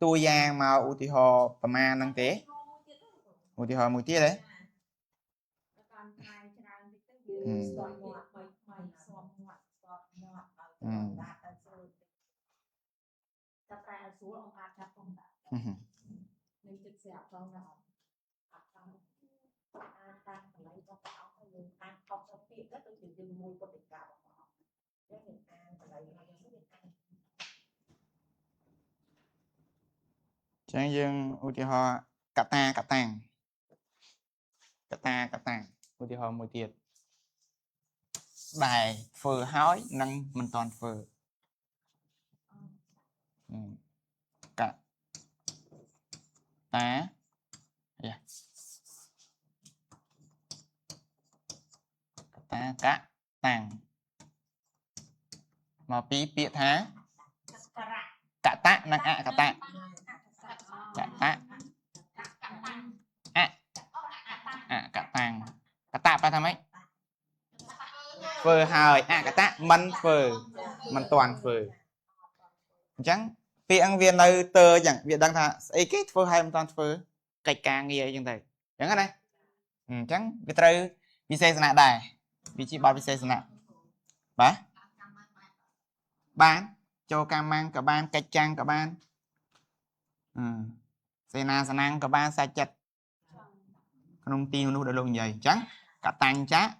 តួយ៉ាងមកឧទាហរណ៍ប្រមាណហ្នឹងទេឧទាហរណ៍មួយទៀតទេ
តាមប្រែច្រើនតិចទៅយើងស្ទាត់មាត់ថ្មីថ្មីស្ទាត់មាត់
ស្បមាត់ឲ្យដាក់ឲ្យស្រួល
តែប្រែឲ្យស្រួលអង្គការចាប់ផងតានឹងចិត្តស្រាប់ផងណា
អត់ចង់អានតាមកន្លែងរបស់ព្រះអង្គហើយយើងអានខុសទៅពាក្យទៅដូចជាយើងមួយពុទ្ធិការបស់ព្រះអង្គអញ្ចឹងយើងអានកន្លែងរបស់យើងយើងអាន
អញ្ចឹងយើងឧទាហរណ៍កតាកតាំងកតាកតាំងឧទាហរណ៍មួយទៀតដែលធ្វើហើយនិងមិនតាន់ធ្វើហឹមកតាយ៉ាកតាកតាំងមកពីពាក្យថា
ករៈ
កតៈនិងអកតៈកតៈ
កតាំង
អកតាំងកតៈបែរថាម៉េចធ្វើហើយអកតៈមិនធ្វើមិនតាន់ធ្វើអញ្ចឹងពាក្យអង្គវានៅទើអញ្ចឹងវាដឹងថាស្អីគេធ្វើហើយមិនតាន់ធ្វើកិច្ចការងារអីចឹងទៅអញ្ចឹងណាអញ្ចឹងវាត្រូវវិសេសនៈដែរវាជាបទវិសេសនៈបាទ បានចូលកម្មម៉ាំងក៏បានកិច្ចចាំងក៏បានអឺសេនាសនំក៏បានសាច់ចិត្តក្នុងទីនោះដែលលោកនិយាយអញ្ចឹងកតាញ្ចៈ
ក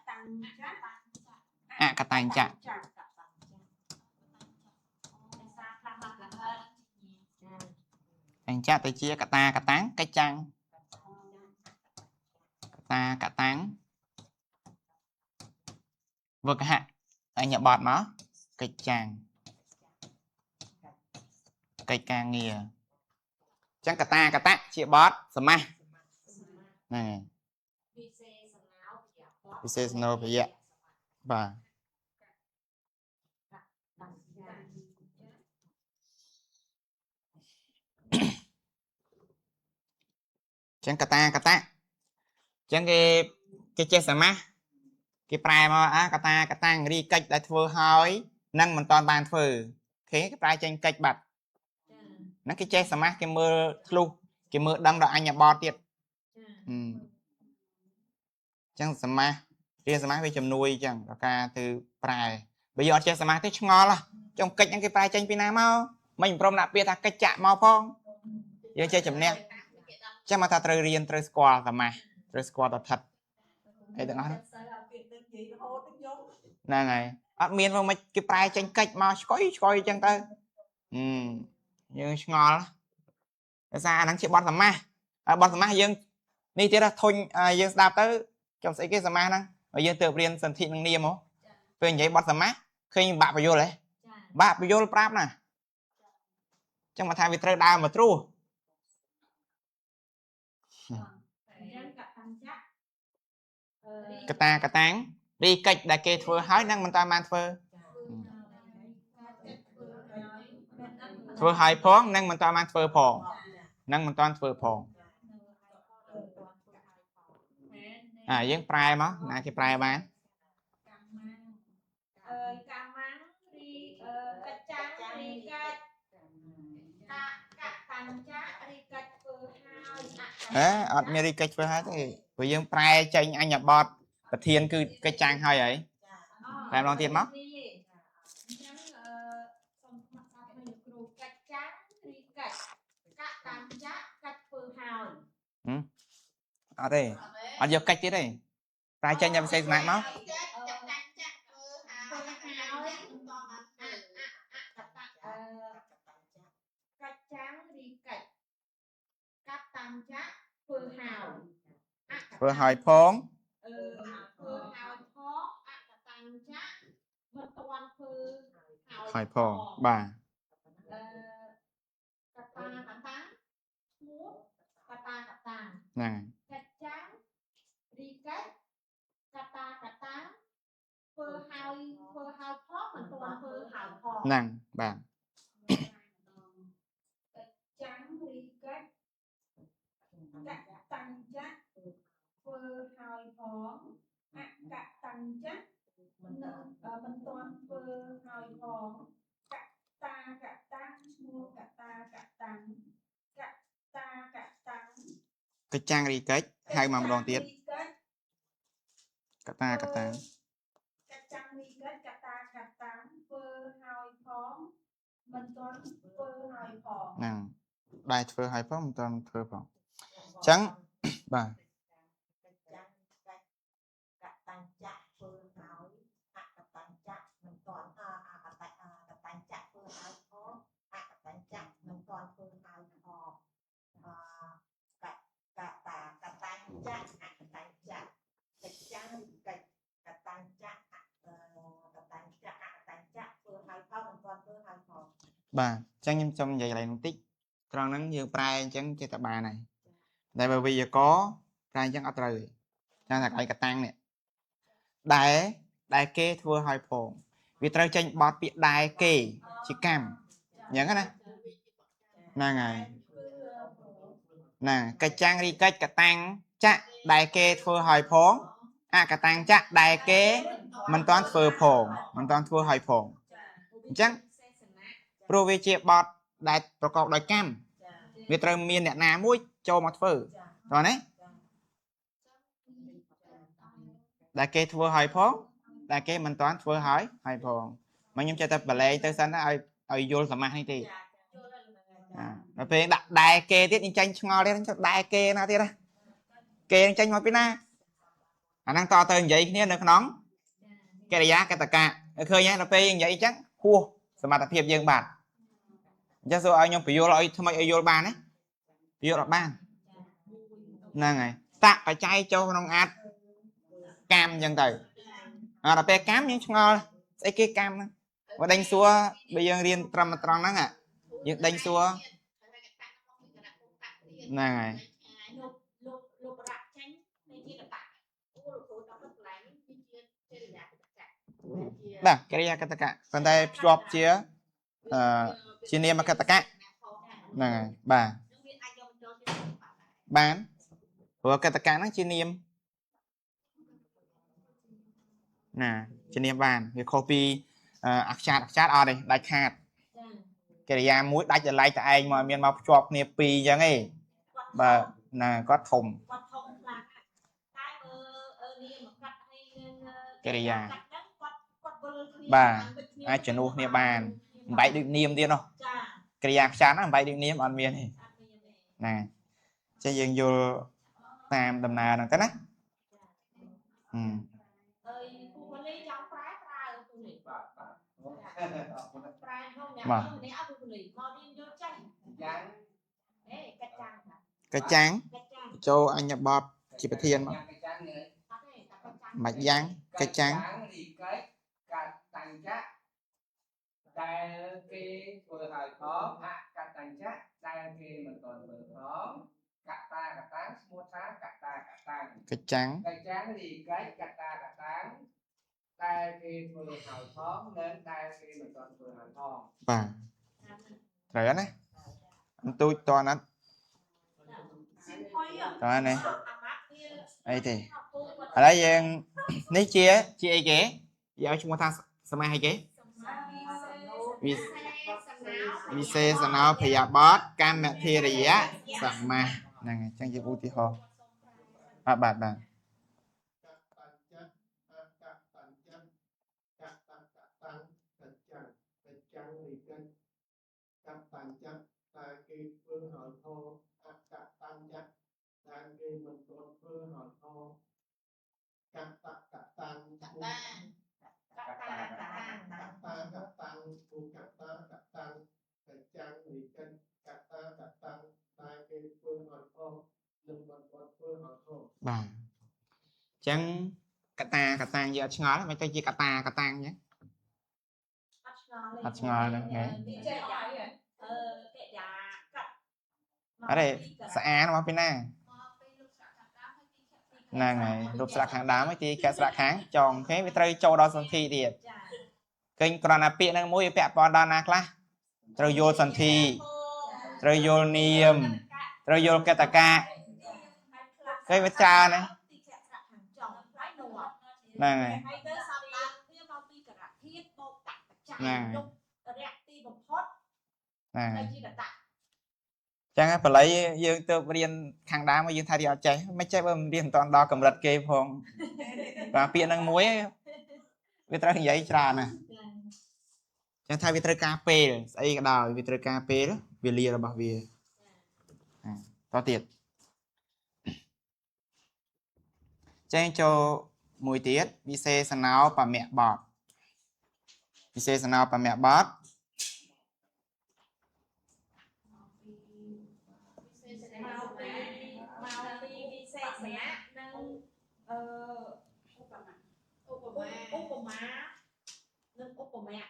តាំងចា
អកតាញ្ចៈ
ចា
សារខ្លះខ្លះលហិត
អញ្ចៈទៅជាកតាកតាំងកិច្ចចាំងកតាកតាំងវកហៈអញ្ញបតមកកិច្ចចាំងកិច្ចការងារអញ្ចឹងកតាកតៈជាបតសមាសហ្នឹងហើយ
វិសេសណោភយៈ
វិសេសណោភយៈបាទ ចឹងកតាកតៈចឹងគេគេចេះសមាសគេប្រែមកអាកតាកតាំងរីកិច្ចដែលធ្វើហើយនឹងមិនតាន់បានធ្វើគេគេប្រែចេញកិច្ចបាត់ហ្នឹងគេចេះសមាសគេមើលធ្លុះគេមើលដឹងដល់អញ្ញបតទៀតហឹមចឹងសមាសរៀនសមាសវាជំនួយចឹងដល់ការទៅប្រែបើយើងអត់ចេះសមាសទេឆ្ងល់ហ៎ចុងកិច្ចហ្នឹងគេប្រែចេញពីណាមកមិនព្រមដាក់ពាក្យថាកិច្ចចាក់មកផងយើងចេះជំនះ ចាំមកថាត្រូវរៀនត្រូវស្គាល់សមាសត្រូវស្គាល់តថិតអីទាំងអស់ហ្នឹង
សូវឲ្យពាក្យនឹងនិយាយរហូតនឹងយំ
ហ្នឹងហើយអត់មានមកមិនគេប្រែចេញកិច្ចមកឆ្កុយឆ្កុយអញ្ចឹងទៅហឹមយើងឆ្ងល់ដោយសារអាហ្នឹងជាបទសមាសហើយបទសមាសយើងនេះទៀតធុញយើងស្ដាប់ទៅចំស្អីគេសមាសហ្នឹងហើយយើងទៅរៀនសន្ធិនឹងនាមហ៎ពេលនិយាយបទសមាសឃើញបាក់បញ្យលហ៎បាក់បញ្យលប្រាប់ណាចឹងមកថាវាត្រូវដើរមកត្រួស
អញ្ចឹងកតាញ្ចៈ
កតាកតាំងរីកិច្ចដែលគេធ្វើហើយនឹងមិនតាមបានធ្វើធ្វើហើយផងនឹងមិនតាមបានធ្វើផងនឹងមិនតាន់ធ្វើផងអាយើងប្រែមកណាគេប្រែបាន
អើយកាម៉ាំងរីកច្ចាំងរីកិច្ចកកតាញ្ចៈរីកិច្ចធ្វើហើយ
ហេអត់មានរីកិច្ចធ្វើហើយទេព្រោះយើងប្រែចេញអញ្ញបតប្រធានគឺកិច្ចចាំងហើយហើយប្រែម្ដងទៀតមក
អញ្ចឹងអឺសូមស្មាត់ស្ដាប់នៅគ្រូកិច្ចចាំងរីកិច្ចកតាញ្ចៈកិច្ចធ្វើហើយ
អត់ទេអត់យកកិច្ចទៀតទេប្រែចេញតែវិសេសនៈមក
ចាក់ចាក់ចាក់ធ្វើហើយមិនតបានធ្វើ
កតអឺកិច្ចចាំងរីកិច្ចកតាញ្ចៈធ្វើហើយ
ធ្វើហើយផង
អឺធ្វើហើយផងអកតាញ្ចៈមិនទាន់ធ្វើ
ហើយផងបាទ
អឺកតាកតាឈ្មោះកតាកតា
ហ្នឹង
កិច្ចចាំងរីកិច្ចកតាកតាធ្វើហើយធ្វើហើយផងមិនទាន់ធ្វើហើយផង
ហ្នឹងបាទ
ចាំងរីកិច្ចកតាំងចៈធ្វើហើយផងអកតាំងចៈនឹងមិនទាន់ធ្វើហើយផងកតាកតាំងឈ្មោះកតាកតាំងកតាកតាំង
កិច្ចចាំងរីកិច្ចហៅមកម្ដងទៀតកតាកតា
កចាំងរីកិច្ចកតាកតាំងធ្វើហើយផងមិនទាន់ធ្វើហើយផង
ហ្នឹងដែរធ្វើហើយផងមិនទាន់ធ្វើផងអញ្ចឹងបាទ
កចាំងកិច្ចកតាំងចៈធ្វើហើយអកតាំងចៈមិនទាន់អកតាកតាំងចៈធ្វើហើយផងអកតាំងចៈមិនទាន់ធ្វើហើយផងអកកតាកតាំងចៈអកតាំងចៈកចាំងកិច្ចកតាំងចៈកតាំងចៈអកតាំងចៈធ្វើហើយផងមិនទាន់ធ្វើហើយផង
បាទអញ្ចឹងខ្ញុំសុំនិយាយកន្លែងនោះតិចត្រង់ហ្នឹងយើងប្រែអញ្ចឹងចេះតែបានហើយតែបើវេយ្យាករណ៍ប្រែអញ្ចឹងអត់ត្រូវទេចាំតែកន្លែងកតាំងនេះដែលដែលគេធ្វើហើយផងវាត្រូវចេញបត់ពាក្យដែលគេជាកម្មអញ្ចឹងណាហ្នឹងហើយណាកិច្ចចាំងរីកិច្ចកតាំងចៈដែលគេធ្វើហើយផងអកតាំងចៈដែលគេមិនតាន់ធ្វើផងមិនតាន់ធ្វើហើយផងអញ្ចឹងព្រោះវាជាបត់ដែលប្រកបដោយកម្មវាត្រូវមានអ្នកណាមួយចូលមកធ្វើតោះណាដែលគេធ្វើហើយផងដែលគេមិនតាន់ធ្វើហើយហើយផង មកខ្ញុំចេះតែបលែងទៅសិនណាឲ្យយល់សមាសនេះទេដល់ពេលដាក់ដែរគេទៀតខ្ញុំចាញ់ឆ្ងល់ទៀតខ្ញុំដែរគេណាទៀតណាគេនឹងចាញ់មកពីណាអាហ្នឹងតទៅនិយាយគ្នានៅក្នុងកិរិយាកតកៈឃើញទេដល់ពេលនិយាយអញ្ចឹងហួសសមត្ថភាពយើងបាត់អញ្ចឹងសួរឲ្យខ្ញុំបញ្យល់ឲ្យថ្មីឲ្យយល់បានណាយល់អត់បានហ្នឹងហើយតបច្ច័យចូលក្នុងអត្តកម្មអញ្ចឹងទៅដល់ពេលកម្មយើងឆ្ងល់ស្អីគេកម្មហ្នឹងបើដេញសួរបើយើងរៀនត្រឹមត្រង់ហ្នឹងយើងដេញសួរហ្នឹងហើយ
លោករៈចេញនៃជាកតៈអូលោកគ្រូដល់កន្លែងនេះវាជាកិរិយាកតកៈ
បាទកិរិយាកតកៈប៉ុន្តែភ្ជាប់ជាជានាមកតកៈហ្នឹងហើយបាទបានព្រោះកតកៈហ្នឹងជានាមណាជានាមបានវាខុសពីអក្សរអត់ទេដាច់ខាតកិរិយាមួយដាច់ដោយឡែកតែឯងមកមានមកភ្ជាប់គ្នាពីរអញ្ចឹងឯងបាទណាគាត់ធំ
គាត់ធំខ្លាំងតែបើនាមកតហើយនឹង
កិរិយា
គាត់វិលគ្នា
បាទអាចជំនួសគ្នាបានបំបែកដូចនាមទៀតនោះ
ចា
កិរិយាខ្ចាត់ណាបំបែកដូចនាមអត់មានទេណាចេះយើងយល់តាមដំណើរហ្នឹងទៅណា
ហើយពូម៉ាលីចង់ប្រែប្រើពូនេះ
បាទបាទ
ប្រែក្នុងអ្នកនេះអត់ពូនេះមករៀនយល់ចេះ
យ៉ាង
អេកាច់ចាំង
កាច់ចាំងចូលអញ្ញបទជាប្រធានមកមិនយ៉ាងកាច់ចាំង
រីកេកាត់តាំងចៈដែលគេធ្វើឲ្យផងអកតញ្ចៈដែលគេមិនទាន់ធ្វើផងកតាកតាំងឈ្មោះថាកតាកតាំង
កាច់ចាំង
កាច់ចាំងរីកេកតាកតាំងដែលគេធ្វើឲ្យផងនិងដែលគេមិនទាន់ធ្វើឲ្យផង
បាទត្រូវណាអន្ទូចតណាត់តើនេះអីទេឥឡូវយើងនេះជាអីគេយកឲ្យឈ្មោះថាសមាសអីគេវិសេសណោភយបទកម្មធិរិយៈសមាសហ្នឹងហើយអញ្ចឹងជាឧទាហរណ៍បាទបាទបាទ
គេធ្វើឲ្យផងអកតញ្ចៈដែលគេមិនទាន់ធ្វើឲ្យផងកតកតាំងកតាកតាកតាំងពូកតាកតាំងកចាំងរីកិនកតាកតាំងដែលគេធ្វើឲ្យផងនិងមិនទាន់ធ្វើឲ្យផង
បាទអញ្ចឹងកតាកតាំងយើងអត់ឆ្ងល់មិនទៅជាកតាកតាំងអញ្ចឹងអត់ឆ្ងល់ហ្នឹងហ៎
ចេះហើយកិរិយាកាត់
អរេស្អាតមកពីណាហ្នឹងហើយរូបស្លាកខាងដើមហើយទីកាត់ស្លាកខាងចុងគេវាត្រូវចូលដល់សន្ធិទៀតឃើញគ្រាន់តែពាក្យហ្នឹងមួយវាពាក់ព័ន្ធដល់ណាខ្លះត្រូវយល់សន្ធិត្រូវយល់នាមត្រូវយល់កតកៈឃើញវាច្រើនណា
ទីកាត់ស្លាកខាងចុង
ហ្នឹងហើយ
ហើយទៅសប្តាហ៍វាមកពីករៈធាតុបូកតបច្ច័យ
ហ្នឹង
លុបរៈទីបំផុត
ហ្នឹងហើយ
ទៅជាកតៈ
ចឹងហើយបល័យយើងទៅរៀនខាងដើមមកយើងថារៀនអត់ចេះមិនចេះបើមិនរៀនមិនតាន់ដល់កម្រិតគេផងបាទពាក្យហ្នឹងមួយវាត្រូវនិយាយច្រើនណាស់ចឹងថាវាត្រូវការពេលស្អីក៏ដោយវាត្រូវការពេលវេលារបស់វាតទៀតចេញចូលមួយទៀតវិសេសណោបមៈបទវិសេសណោបមៈបទ
មកពីវិសេសនៈនិងឧបមានិងឧបមៈ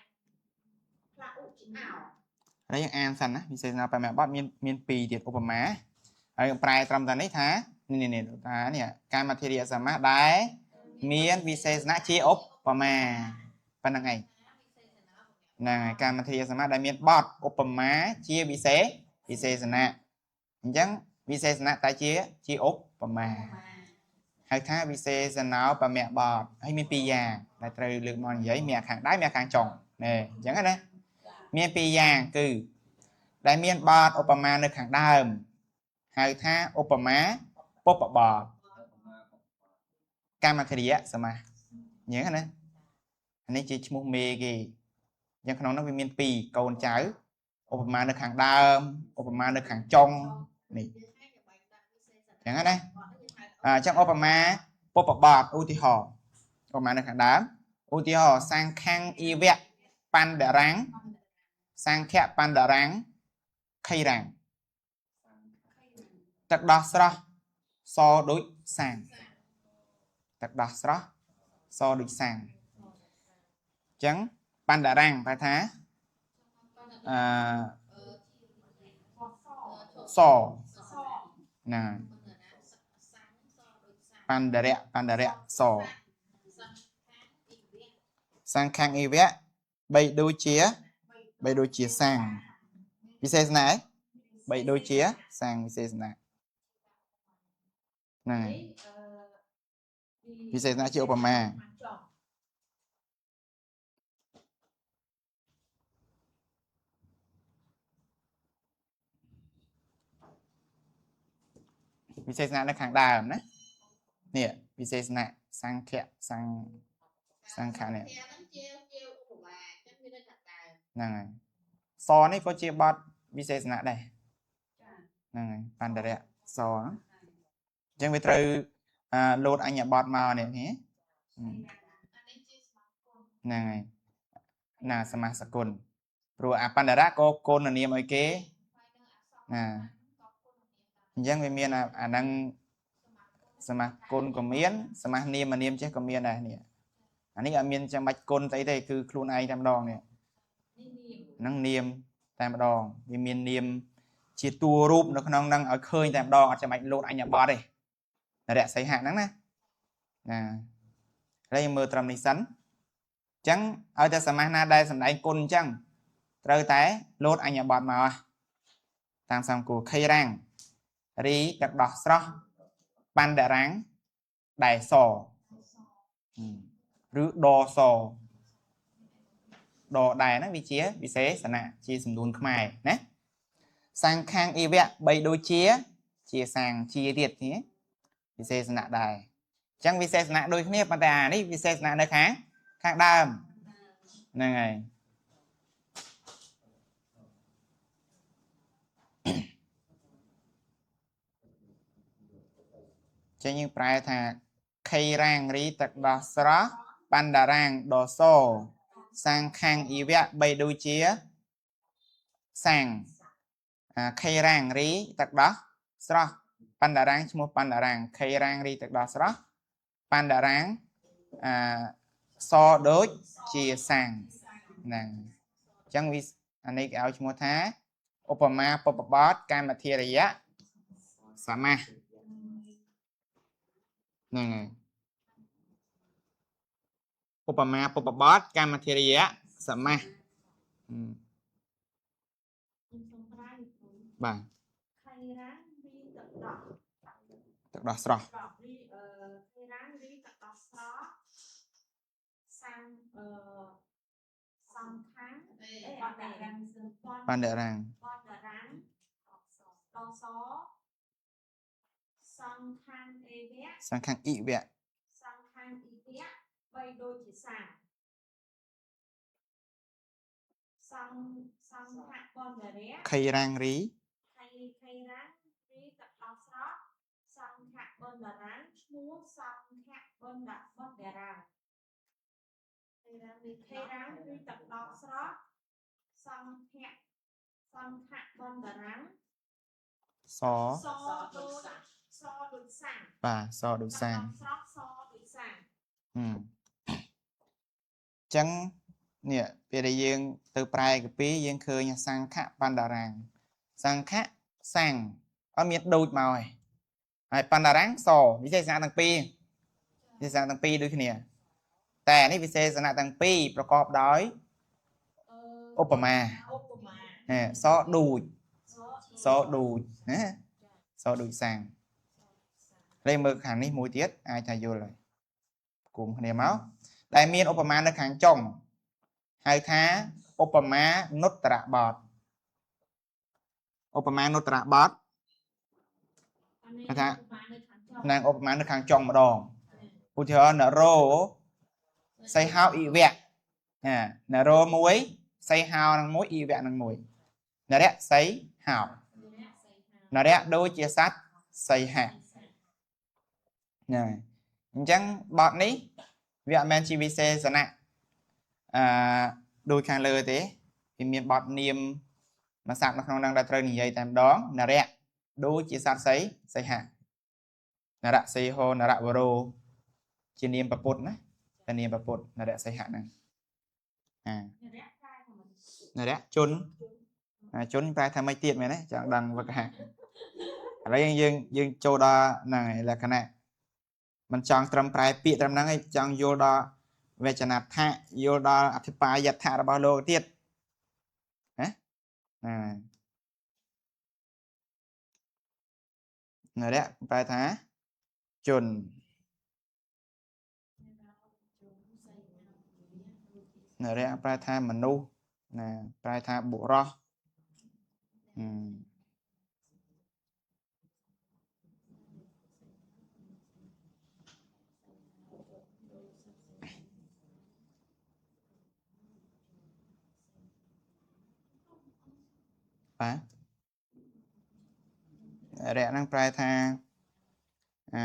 ខ្លះឧជាអោ
ហើយយើងអានសិនណាវិសេសណោបមៈបទមានពីរទៀតឧបមាហើយយើងប្រែត្រឹមតែនេះថានេះថានេះកម្មធិរិយសមាសដែលមានវិសេសនៈជាឧបមាប៉ុណ្្នឹងឯងហ្នឹងហើយកម្មធិរិយសមាសដែលមានបទឧបមាជាវិសេសនៈអញ្ចឹងវិសេសនៈតែជាឧបមាហៅថាវិសេសណោបមៈបទហើយមានពីរយ៉ាងដែលត្រូវលើកមកនិយាយមានខាងដៃមានខាងចុងនេះអញ្ចឹងណាមានពីរយ៉ាងគឺដែលមានបទឧបមានៅខាងដើមហៅថាឧបមាពុបបទកម្មធិរិយសមាសអញ្ចឹងណានេះជាឈ្មោះមេគេ អញ្ចឹងក្នុងនោះវាមានពីរកូនចៅឧបមានៅខាងដើមឧបមានៅខាងចុងនេះអញ្ចឹងណាអញ្ចឹងឧបមាពុបបត្តិឧទាហរណ៍ឧបមានៅខាងដើមឧទាហរណ៍សង្ឃੰអ៊ីវៈបណ្ដរាំងសង្ឃៈបណ្ដរាំងខៃរាំងទឹកដោះស្រស់សដូចសាំងទឹកដោះស្រស់សដូចសាំងអញ្ចឹងបណ្ដរាំងប្រែថាអឺសណាបណ្ដរៈបណ្ដរៈសសង្ឃੰអ៊ីវៈបីដូចជាបីដូចជាសាំងពិសេសណាបីដូចជាសាំងពិសេសណាហ្នឹងហើយពិសេសណាជាឧបមាវិសេសណៈនៅខាងដើមណានេះវិសេសណៈសង្ឃៈសង្សង្ឃៈនេះហ្នឹងហើយសនេះក៏ជាបទវិសេសណៈដែរហ្នឹងហើយបណ្ដរៈសហ្នឹងអញ្ចឹងវាត្រូវលោតអញ្ញបទមកនេះហ្នឹងហើយណាសមាសគុណព្រោះអាបណ្ដរៈក៏គុណនាមឲ្យគេណាអញ្ចឹងវាមានអាហ្នឹងសមាសគុណក៏មានសមាសនាមនាមចេះក៏មានដែរនេះអានេះអត់មានចាំបាច់គុណស្អីទេគឺខ្លួនឯងតែម្ដងនេះហ្នឹងនាមតែម្ដងវាមាននាមជាតួរូបនៅក្នុងហ្នឹងឲ្យឃើញតែម្ដងអត់ចាំបាច់លោតអញ្ញបទទេនរៈសីហៈហ្នឹងណាណាហើយមើលត្រឹមនេះសិនអញ្ចឹងឲ្យតែសមាសណាដែលសំដែងគុណអញ្ចឹងត្រូវតែលោតអញ្ញបទមកតាមសំគួរខៃរាំងរីទឹកដោះស្រស់បណ្ដរាំងដែលសឬដសដដែរហ្នឹងវាជាវិសេសណៈជាសំនួនខ្មែរណាសង្ឃាំងអ៊ីវៈបីដូចជាជាសាងជាទៀតនេះវិសេសណៈដែរអញ្ចឹងវិសេសណៈដូចគ្នាប៉ុន្តែអានេះវិសេសណៈនៅខាងខាងដើមហ្នឹងហើយចឹងយើងប្រែថាខៃរាងរីទឹកដោះស្រស់បណ្ដរាងដសសង្ឃាំងអ៊ីវៈបីដូចជាសាងខៃរាងរីទឹកដោះស្រស់បណ្ដរាងឈ្មោះបណ្ដរាងខៃរាងរីទឹកដោះស្រស់បណ្ដរាងអសដូចជាសាងហ្នឹងអញ្ចឹងវាអានេះគេឲ្យឈ្មោះថាឧបមាពុបបត្តិកម្មធិរយៈសមាសហ្នឹងហើយឧបមាពុបបត្តិកម្មធិរយៈសមាសបាទ
ខៃរាងរីទឹកដោះ
ទឹកដោះស្រស់
រីខៃរាងរីទឹកដោះស្រស់សាំងសង្ខាងបណ្ដរាំង
បណ្ដរាំង
បណ្ដរាំងដសសង្ខាងអេវៈ
សង្ខាងអ៊ីវៈ
សង្ខាងអ៊ីវៈបីដូចជាសាងសង្សង្ខៈបណ្ដរៈ
ខៃរាងរី
ខៃខៃរាងរីទឹកដោះស្រស់សង្ខៈបណ្ដរាំងឈ្មោះសង្ខៈបណ្ដបណ្ដរាំងខៃរាងរីទឹកដោះស្រស់សង្ខៈសង្ខៈបណ្ដរាំង
ស
សដូចសដូចសាង
បាទសដូចសាង
ស្រស់សដូចសាង
អញ្ចឹងនេះពេលដែលយើងទៅប្រែកាពីយើងឃើញសង្ខៈបណ្ដរាំងសង្ខៈសាំងអត់មានដូចមកហើយហើយបណ្ដរាំងសវិសេសណៈទាំងពីរវិសេសណៈទាំងពីរដូចគ្នាតែនេះវិសេសណៈទាំងពីរប្រកបដោយឧបមាសដូចសដូចណាសដូចសាងលេមើលខាងនេះមួយទៀតអាចថាយល់ហើយគុំគ្នាមកដែលមានឧបមានៅខាងចុងហៅថាឧបមានុត្តរបទឧបមានុត្តរបទគេថានាងឧបមានៅខាងចុងម្ដងឧទាហរណ៍នរោសីហោអ៊ីវៈណានរោមួយ សីហោនឹងមួយអ៊ីវៈនឹងមួយនរៈសីហោនរៈដូចជាសត្វសីហៈហ្នឹងហើយអញ្ចឹងបទនេះវាអត់មែនជាវិសេសនៈអឺដូចខាងលើទេវាមានបទនាមមួយសត្វនៅក្នុងហ្នឹងដែលត្រូវនិយាយតែម្ដងនរៈដូចជាសត្វសីសីហៈនរៈសីហោនរៈវរោជានាមប្រពុតណាតែនាមប្រពុតនរៈសីហៈហ្នឹងអានរៈជនអាជនប្រែថាម៉េចទៀតមែនទេចង់ដឹងវកហៈឥឡូវយើងចូលដល់ហ្នឹងហើយលក្ខណៈមិនចង់ត្រឹមប្រែពាក្យត្រឹមហ្នឹងឯងចង់យល់ដល់វចនដ្ឋៈយល់ដល់អធិបាយដ្ឋៈរបស់លោកទៀតណាណានរៈប្រែថាជននរៈប្រែថាមនុស្សណាប្រែថាបុរសអឺបាទរៈហ្នឹងប្រែថាអឺ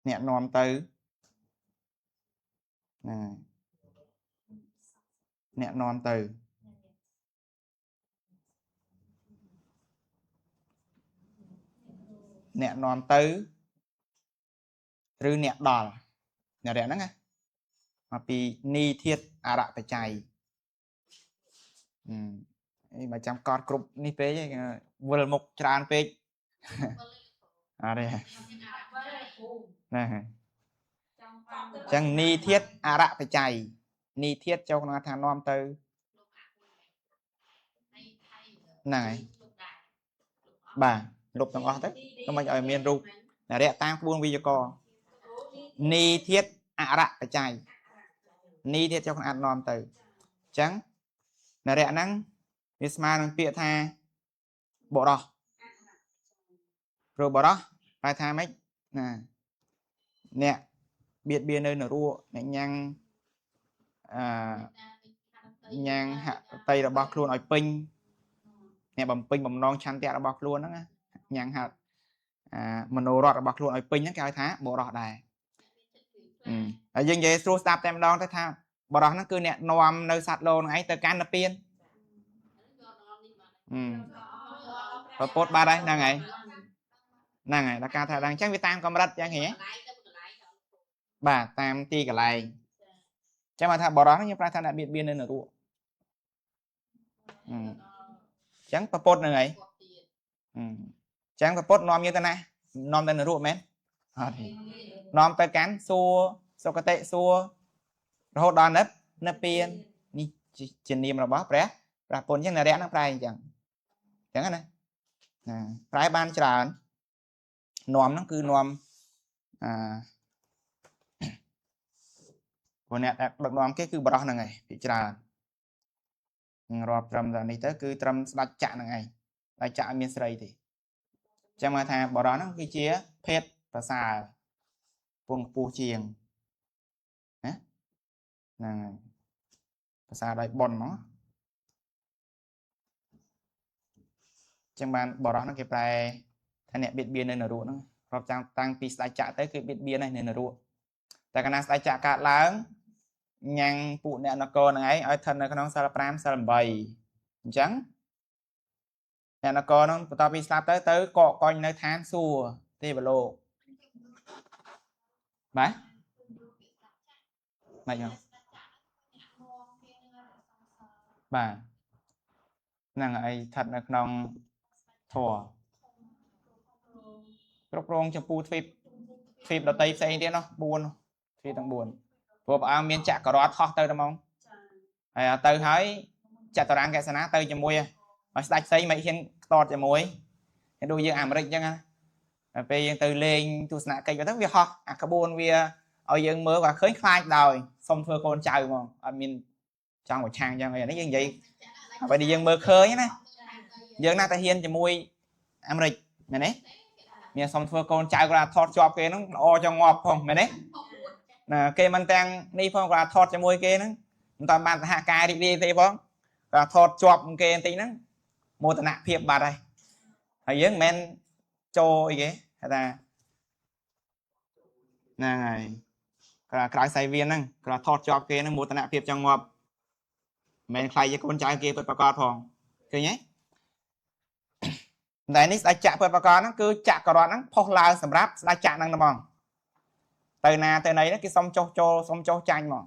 អ្នកនាំទៅណាអ្នកនាំទៅអ្នកនាំទៅឬអ្នកដល់អ្នករៈហ្នឹងណាមកពីនីធាតអរបច្ច័យអីបើចាំកត់គ្រប់នេះពេកឯងវិលមុខច្រើនពេកអរេណាអញ្ចឹងនីធាតអរបច្ច័យនីធាតចូលក្នុងថានាំទៅហ្នឹងហើយបាទលុបទាំងអស់ទៅកុំឲ្យមានរូបនរៈតាមក្បួនវិជ្ជាករនីធាតអរបច្ច័យនីធាតចូលក្នុងអាចនាំទៅអញ្ចឹងនរៈហ្នឹងវាស្មើនឹងពាក្យថាបុរសព្រោះបុរសប្រែថាម៉េចណាអ្នកបៀតបៀននៅនរកអ្នកញ៉ាំងអឺញ៉ាំងហតីរបស់ខ្លួនឲ្យពេញអ្នកបំពេញបំណងឆន្ទៈរបស់ខ្លួនហ្នឹងណាញ៉ាំងហអាមโนរថរបស់ខ្លួនឲ្យពេញហ្នឹងគេហៅថាបុរសដែរហើយយើងនិយាយស្រួលស្ដាប់តែម្ដងទៅថាបុរសហ្នឹងគឺអ្នកនាំនៅសត្វលោកហ្នឹងឯងទៅកាន់និព្វានប្រពុតបាត់ហើយហ្នឹងហើយហ្នឹងហើយដល់ការថាដល់អញ្ចឹងវាតាមកម្រិតអញ្ចឹងហ៎បាទតាមទីកន្លែងអញ្ចឹងមកថាបុរសហ្នឹងយើងប្រើថាអ្នកបៀតបៀននៅនរកអញ្ចឹងប្រពុតហ្នឹងហើយអញ្ចឹងប្រពុតនាំយើងទៅណានាំទៅនរកមែនអត់ទេនាំទៅកាន់សួគ៌សុគតិសួគ៌រហូតដល់និព្វាននេះជានាមរបស់ព្រះព្រះពុទ្ធអញ្ចឹងនរៈហ្នឹងប្រែអញ្ចឹងអញ្ចឹងណាណាប្រែបានច្រើននាំហ្នឹងគឺនាំអឺព្រោះអ្នកដឹកនាំគេគឺបរោះហ្នឹងឯងពីច្រើនរាប់ត្រឹមតែនេះទៅគឺត្រឹមស្ដេចចក្រហ្នឹងឯងស្ដេចចក្រអត់មានស្រីទេអញ្ចឹងមកថាបរោះហ្នឹងគឺជាភេទប្រសើរពងខ្ពស់ជាងណាហ្នឹងហើយប្រសើរដោយប៉ុនហ្មងចឹងបានបរោះហ្នឹងគេប្រែថាអ្នកបៀតបៀននៅនរកហ្នឹងរាប់ចាំតាំងពីស្ដេចចក្រទៅគឺបៀតបៀនហើយនៅនរកតែកាលណាស្ដេចចក្រកើតឡើងញ៉ាំងពួកអ្នកនគរហ្នឹងឯងឲ្យស្ថិតនៅក្នុងសិល5សិល8អញ្ចឹងអ្នកនគរហ្នឹងបន្ទាប់ពីស្លាប់ទៅទៅកកកុញនៅឋានសួគ៌ទេវលោកបាទម៉េចហ្នឹងបាទហ្នឹងឯងស្ថិតនៅក្នុងធម៌គ្រប់គ្រងចំពោះទ្វីបទ្វីបដតីផ្សេងទៀតនោះ4ទ្វីបទាំង4ព្រោះព្រះអង្គមានចក្ររថហោះទៅតែហ្មងហើយទៅហើយចតុរង្គកសនាទៅជាមួយឲ្យស្ដេចផ្សេងមិនហ៊ានខ្តតជាមួយគេដូចយើងអាមេរិកអញ្ចឹងណាពេលយើងទៅលេងទស្សនកិច្ចទៅវាហោះអាក្បួនវាឲ្យយើងមើលគាត់ឃើញខ្លាចដោយសុំធ្វើកូនចៅហ្មងអត់មានចង់ប្រឆាំងអញ្ចឹងអីនេះយើងនិយាយអ្វីដែលយើងមើលឃើញណាយើងណាតែហ៊ានជាមួយអាមេរិកមែនទេមានសុំធ្វើកូនចៅគាត់ថតជាប់គេហ្នឹងល្អចង់ងាប់ផងមែនទេណាគេមិនទាំងនេះផងគាត់ថតជាមួយគេហ្នឹង មិនតាន់បានសហការរីករាយទេផងក៏ថតជាប់គេបន្តិចហ្នឹងមោទនភាពបាត់ហើយហើយយើងមិនមែនចូលអីគេហៅថាហ្នឹងហើយក្រៅសៃវៀនហ្នឹងក្រៅថតជាប់គេហ្នឹងមោទនភាពចង់ងាប់មិនមែនខ្លាយជាកូនចៅគេពិតប្រាកដផងឃើញទេតែនេះស្ដេចចក្រពិតប្រាកដហ្នឹងគឺចក្ររដ្ឋហ្នឹងផុសឡើងសម្រាប់ស្ដេចចក្រហ្នឹងហ្មងទៅណាទៅណីហ្នឹងគេសុំចុះចូលសុំចុះចាញ់ហ្មង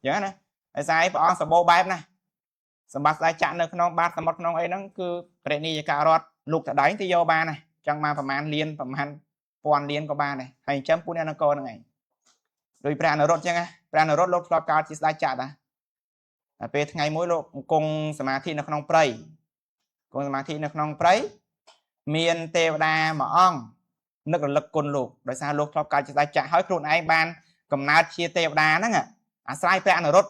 អញ្ចឹងណាដោយសារឯព្រះអង្គសម្បូរបែបណាសម្បត្តិស្ដេចចក្រនៅក្នុងបាតសមុទ្រក្នុងអីហ្នឹងគឺព្រះនីយកររដ្ឋលោកតដៃទៅយកបានណាចង់មកប្រមាណលានប្រមាណពាន់លានក៏បានដែរហើយអញ្ចឹងពួកអ្នកនគរហ្នឹងឯងដោយព្រះអនុរុទ្ធអញ្ចឹងណាព្រះអនុរុទ្ធលោកធ្លាប់កើតជាស្ដេចចក្រដែរតែពេលថ្ងៃមួយលោកអង្គសមាធិនៅក្នុងព្រៃអង្គសមាធិនៅក្នុងព្រៃមានទេវតាមួយអង្គនឹករលឹកគុណលោកដោយសារលោកធ្លាប់កើតជាស្ដេចចក្រហើយខ្លួនឯងបានកំណើតជាទេវតាហ្នឹងអាស្រ័យព្រះអនុរុទ្ធ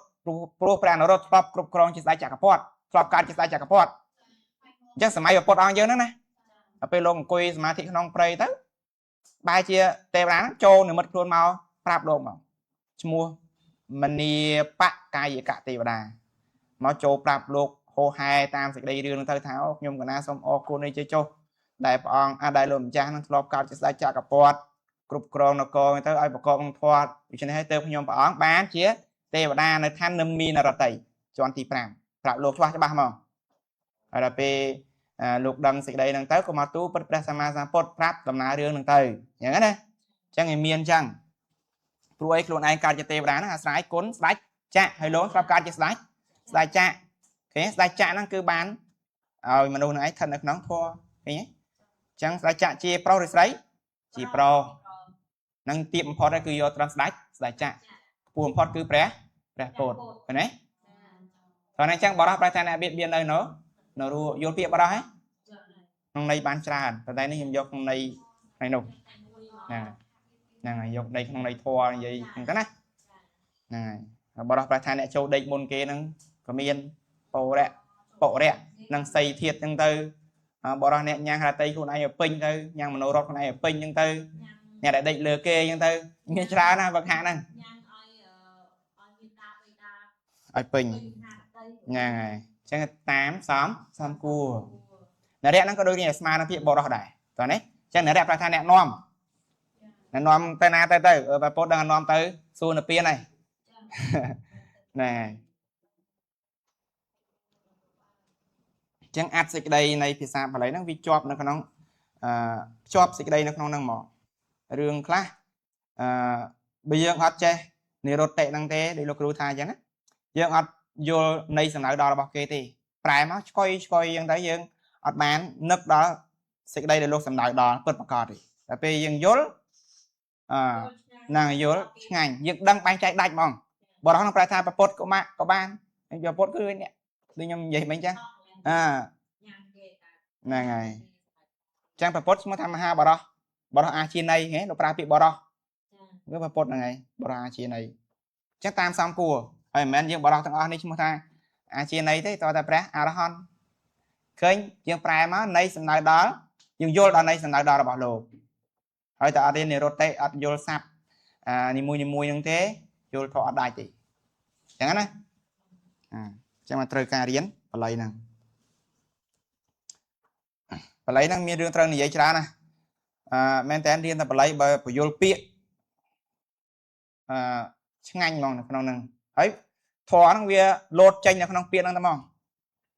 ព្រោះព្រះអនុរុទ្ធធ្លាប់គ្រប់គ្រងជាស្ដេចចក្រពត្តិធ្លាប់កើតជាស្ដេចចក្រពត្តិអញ្ចឹងសម័យពុទ្ធអង្គយើងហ្នឹងណាដល់ពេលលោកអង្គុយសមាធិក្នុងព្រៃទៅបែរជាទេវតាហ្នឹងចូលនិមិត្តខ្លួនមកប្រាប់លោកមកឈ្មោះមនីបកាយកទេវតាមកចូលប្រាប់លោកហោហែតាមសេចក្តីរឿងហ្នឹងទៅថាអូខ្ញុំកណាសូមអរគុណនេះចុះដែលព្រះអង្គដែលលោកម្ចាស់នឹងធ្លាប់កើតជាស្ដេចចក្រពត្តិគ្រប់គ្រងនគរទៅឲ្យប្រកបនឹងធម៌ដូច្នេះហើយទើបខ្ញុំព្រះអង្គបានជាទេវតានៅឋាននិមីនរតីជាន់ទី5ប្រាប់លោកច្បាស់ច្បាស់មកហើយដល់ពេលលោកដឹងសេចក្តីហ្នឹងទៅក៏មកទូលពិតព្រះសម្មាសម្ពុទ្ធប្រាប់ដំណើររឿងហ្នឹងទៅអញ្ចឹងណាអញ្ចឹងឯមានអញ្ចឹងព្រោះអីខ្លួនឯងកើតជាទេវតាហ្នឹងអាស្រ័យគុណស្ដេចចក្រហើយលោកធ្លាប់កើតជាស្ដេចចក្រឃើញស្ដេចចក្រហ្នឹងគឺបានឲ្យមនុស្សហ្នឹងឯងស្ថិតនៅក្នុងធម៌ឃើញទេអញ្ចឹងស្ដេចចក្រជាប្រុសឬស្រីជាប្រុសនឹងទៀបបំផុតគឺយកត្រឹមស្ដេចចក្រខ្ពស់បំផុតគឺព្រះពុទ្ធឃើញទេតោះនេះអញ្ចឹងបរោះប្រែថាអ្នកបៀតបៀននៅនៅរួយល់ពាក្យបរោះហ៎ក្នុងន័យបានច្រើនប៉ុន្តែនេះខ្ញុំយកក្នុងន័យថ្ងៃនោះណាហ្នឹងហើយយកន័យក្នុងន័យធម៌និយាយហ្នឹងទៅណាហ្នឹងហើយបរោះប្រែថាអ្នកចូលដេកមុនគេហ្នឹងក៏មានបរៈនិងសីធាតហ្នឹងទៅបរោះអ្នកញ៉ាំងរតីខ្លួនឯងឲ្យពេញទៅញ៉ាំងមនោរថខ្លួនឯងឲ្យពេញហ្នឹងទៅអ្នកដែលដេកលើគេអញ្ចឹងទៅមានច្រើនណាស់វឹកហាក់ហ្នឹង
ញ៉ាំងឲ្យមានដាបៃតា
ឲ្យពេញហ្នឹងហើយអញ្ចឹងតាមសំគួរនរៈហ្នឹងក៏ដូចគ្នាស្មើនឹងពាក្យបរោះដែរតោះនេះអញ្ចឹងនរៈប្រែថាអ្នកនាំអ្នកនាំទៅណាទៅបើពុទ្ធដឹងនាំទៅសួរនិព្វានហើយណែអញ្ចឹងអត្ថសេចក្តីនៃភាសាបាលីហ្នឹងវាជាប់នៅក្នុងជាប់សេចក្តីនៅក្នុងហ្នឹងមករឿងខ្លះបើយើងអត់ចេះនិរតតិហ្នឹងទេដូចលោកគ្រូថាអញ្ចឹងណាយើងអត់យល់នៃសំដៅដល់របស់គេទេប្រែមកឆ្កុយអញ្ចឹងទៅយើងអត់បាននឹកដល់សេចក្តីដែលលោកសំដៅដល់ពិតប្រាកដទេតែពេលយើងយល់ហ្នឹងយល់ឆ្ងាញ់យើងដឹងបែងចែកដាច់ហ្មងបរោះនឹងប្រែថាប្រពុតក៏មកក៏បានយកពុតគឺអ្នកដូចខ្ញុំនិយាយមិញអញ្ចឹងហ្នឹងហើយអញ្ចឹងប្រពុតឈ្មោះថាមហាបរោះបរោះអាជាណីហ៎លោកប្រើពាក្យបរោះគឺប្រពុតហ្នឹងហើយបរោះអាជាណីអញ្ចឹងតាមសំគួរហើយមិនមែនយើងបរោះទាំងអស់នេះឈ្មោះថាអាជាណីទេតើតែព្រះអរហន្តឃើញយើងប្រែមកនៃសំដៅដល់យើងយល់ដល់នៃសំដៅដល់របស់លោកហើយតែអត់រៀននិរតតិអត់យល់ស័ព្ទនីមួយៗហ្នឹងទេយល់ធម៌អត់ដាច់ទេអញ្ចឹងណាអញ្ចឹងមកត្រូវការរៀនបាលីហ្នឹងបាលីហ្នឹងមានរឿងត្រូវនិយាយច្រើនណាមែនតើរៀនតែបាលីបើពយល់ពាក្យឆ្ងាញ់ហ្មងនៅក្នុងហ្នឹងហើយធម៌ហ្នឹងវាលោតចេញនៅក្នុងពាក្យហ្នឹងតែហ្មង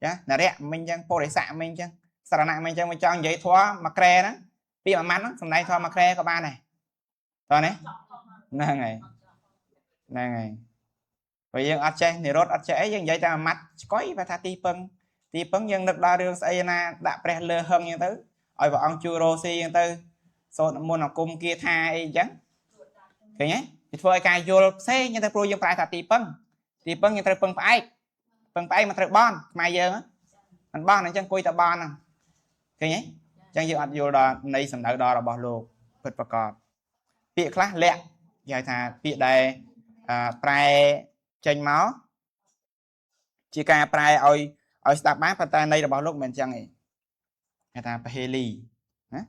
ចានរៈមិញអញ្ចឹងពុរិស័កមិញអញ្ចឹងសារណៈមិញអញ្ចឹងមិនចង់និយាយធម៌មួយក្រែហ្នឹងពាក្យមួយម៉ាត់ហ្នឹងសំដែងធម៌មួយក្រែក៏បានដែរតោះនេះហ្នឹងហើយហ្នឹងហើយបើយើងអត់ចេះនិរោធអត់ចេះអីយើងនិយាយតែមួយម៉ាត់ឆ្កុយបើថាទីពឹងយើងនឹកដល់រឿងស្អីណាដាក់ព្រះលើហឹងអញ្ចឹងទៅឲ្យព្រះអង្គជួយរោស៊ីអញ្ចឹងទៅសូត្រមន្តអាគមគាថាអីអញ្ចឹងឃើញទេវាធ្វើឲ្យការយល់ផ្សេងទៅព្រោះយើងប្រែថាទីពឹងយើងត្រូវពឹងផ្អែកមិនត្រូវបន់ខ្មែរយើងមិនបន់អញ្ចឹងអង្គុយតែបន់ហ្នឹងឃើញទេអញ្ចឹងយើងអត់យល់ដល់នៃសំដៅដល់របស់លោកពិតប្រាកដពាក្យខ្លះលាក់គេហៅថាពាក្យដែលប្រែចេញមកជាការប្រែឲ្យស្ដាប់បានប៉ុន្តែន័យរបស់លោកមិនមែនអញ្ចឹងទេគេថាពហេលីណា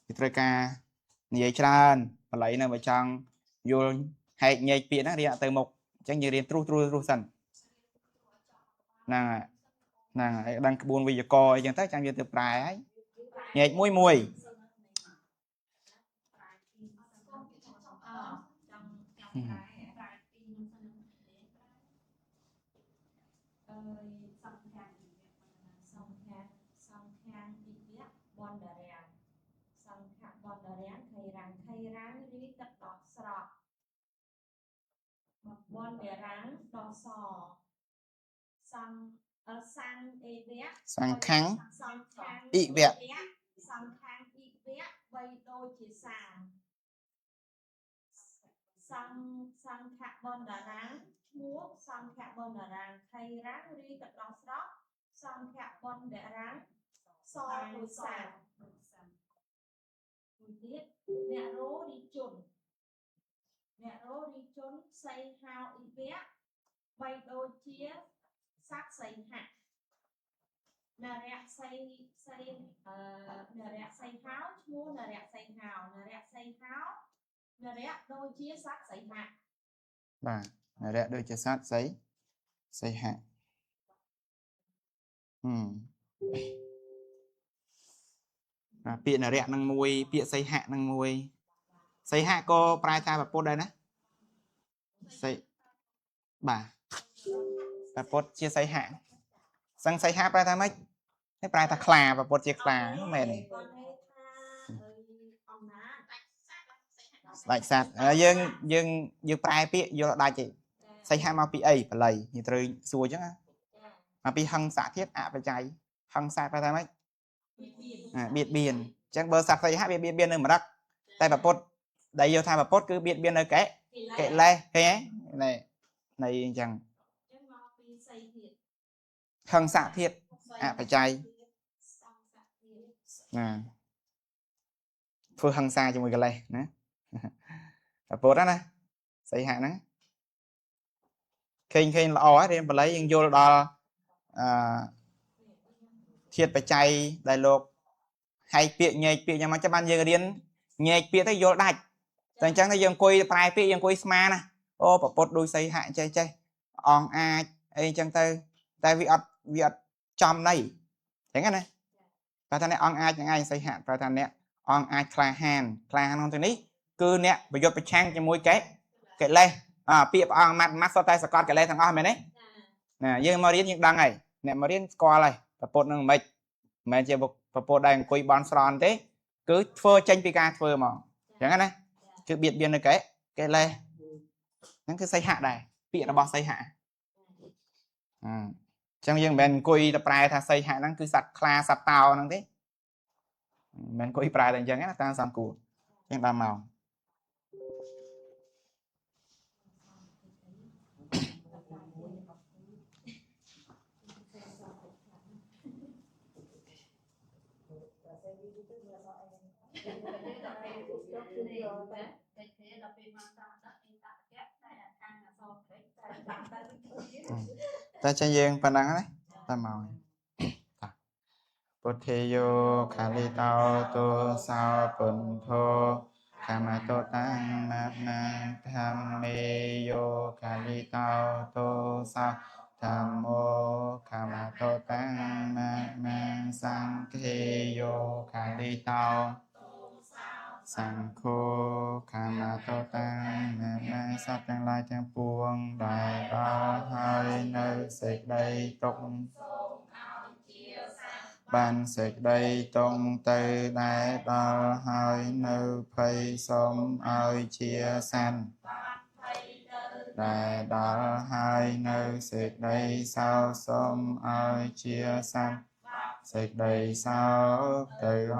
គេត្រូវការនិយាយច្រើនបាលីនៅបើចង់យល់ហែកញែកពាក្យហ្នឹងរៀនអត់ទៅមុខ ចឹងយើងរៀនត្រុសត្រុសត្រុសសិនហ្នឹងហើយហ្នឹងហើយដឹងក្បួនវេយ្យាករណ៍អីចឹងទៅចាំយើងទៅប្រែហើយញែកមួយមួយ
អើយសង្ខាសង្ខាសង្ខាវិវៈបណ្ដរាំងសង្ខបណ្ដរាំងខៃរាំងខៃរាំងរីទឹកដោះស្រស់បណ្ដរាំងដោះសសង្សង្អេវៈ
សង្ខាំង
សង្ខាង
អ៊ីវៈ
សង្ខាងអ៊ីវៈបីដូចជាសាងសង្សង្ខបណ្ដរាំងឈ្មោះសង្ខបណ្ដរាំងខៃរាំងរីទឹកដោះស្រស់សង្ខបណ្ដរាំងសពុសាមួយទៀតអ្នករោរិជនអ្នករោរិជនសីហោអ៊ីវៈបីដូចជាសត្វសីហៈនរៈសីសីអឺនរៈសីហោឈ្មោះនរៈសីហោនរៈសីហោនរៈដូចជាសត្វសីហៈ
បាទនរៈដូចជាសត្វសីសីហៈហឹមបាទពាក្យនរៈនឹងមួយពាក្យសីហៈនឹងមួយសីហៈក៏ប្រែថាប្រពុតដែរណាសីបាទប្រពុតជាសីហៈសឹងសីហៈប្រែថាម៉េចនេះប្រែថាខ្លាប្រពុតជាខ្លាមែនទេ
គាត់ន័យថាអើយអំណាច
ស្ដេចសត្វហើយយើងយើងយើងប្រែពាក្យយល់អត់ដាច់ទេសីហៈមកពីអីបល័យយើងត្រូវសួរអញ្ចឹងណាមកពីហឹង្សធាតុអបច្ច័យហឹង្សាប្រែថាម៉េចអាបៀតបៀនអញ្ចឹងបើសត្វសីហៈវាបៀតបៀននៅមរឹកតែប្រពុតដែលយកថាប្រពុតគឺបៀតបៀននៅកេកិលេសឃើញទេនេះនៃអញ្ចឹង
ចឹងមកពីសីធាតុ
ហឹង្សធាតុអបច្ច័យ
សង្សធាតុ
ណាធ្វើហឹង្សាជាមួយកិលេសណាប្រពុតណាសីហៈហ្នឹងឃើញឃើញល្អហើយរៀនបល័យយើងយល់ដល់អឺធាតុបច្ច័យដែលលោកហែកពាក្យញែកពាក្យយ៉ាងម៉េចចាំបានយើងរៀនញែកពាក្យទៅយល់ដាច់តែអញ្ចឹងទៅយើងអង្គុយប្រែពាក្យយើងអង្គុយស្មានណាអូប្រពុតដូចសីហៈចេះចេះអង្គអាចអីអញ្ចឹងទៅតែវាអត់វាអត់ចំន័យអញ្ចឹងណាប្រែថាអ្នកអង្គអាចហ្នឹងឯងសីហៈប្រែថាអ្នកអង្គអាចក្លាហានក្លាហានក្នុងទីនេះគឺអ្នកប្រយុទ្ធប្រឆាំងជាមួយកិកិលេសអាពាក្យព្រះអង្គម៉ាត់ម៉ាត់សុទ្ធតែសកត់កិលេសទាំងអស់មែនទេណាយើងមករៀនយើងដឹងហើយអ្នកមករៀនស្គាល់ហើយប្រពុតនឹងមិនមិនមែនជាប្រពុតដែលអង្គុយបន់ស្រន់ទេគឺធ្វើចេញពីការធ្វើមកអញ្ចឹងណាគឺបៀតបៀននៅកិកិលេសហ្នឹងគឺសីហៈដែរពាក្យរបស់សីហៈអញ្ចឹងយើងមិនមែនអង្គុយទៅប្រែថាសីហៈហ្នឹងគឺសត្វខ្លាសត្វតោហ្នឹងទេមិនមែនអង្គុយប្រែតែអញ្ចឹងណាតាមសំគួរអញ្ចឹងដល់ម៉ោង
តែគេដល់ពេលមកតាមដល់អេតកៈតែអានអក្សរក្រិចតែតាមទៅគ្នា
តែចេះយើងប៉ុណ្ណឹងណាតាមម៉ោងតាពុទ្ធាយោខាលិតោទោសោពុន្ធោខមតតាំងមណាធម្មេយោខាលិតោទោសោធម្មោខមតតាំងមណាសង្ឃេយោខាលិតោសង្ឃោខមតតាំងមណាសត្វទាំងឡាយទាំងពួងដែលដល់ហើយនៅសេចក្តីទុក្ខបានសេចក្តីតុងទៅដែលដល់ហើយនៅភ័យសូមឲ្យជាសន្តិដែលដល់ហើយនៅសេចក្តីសោកសូមឲ្យជាសន្តិសេចក្តីសោកទៅអ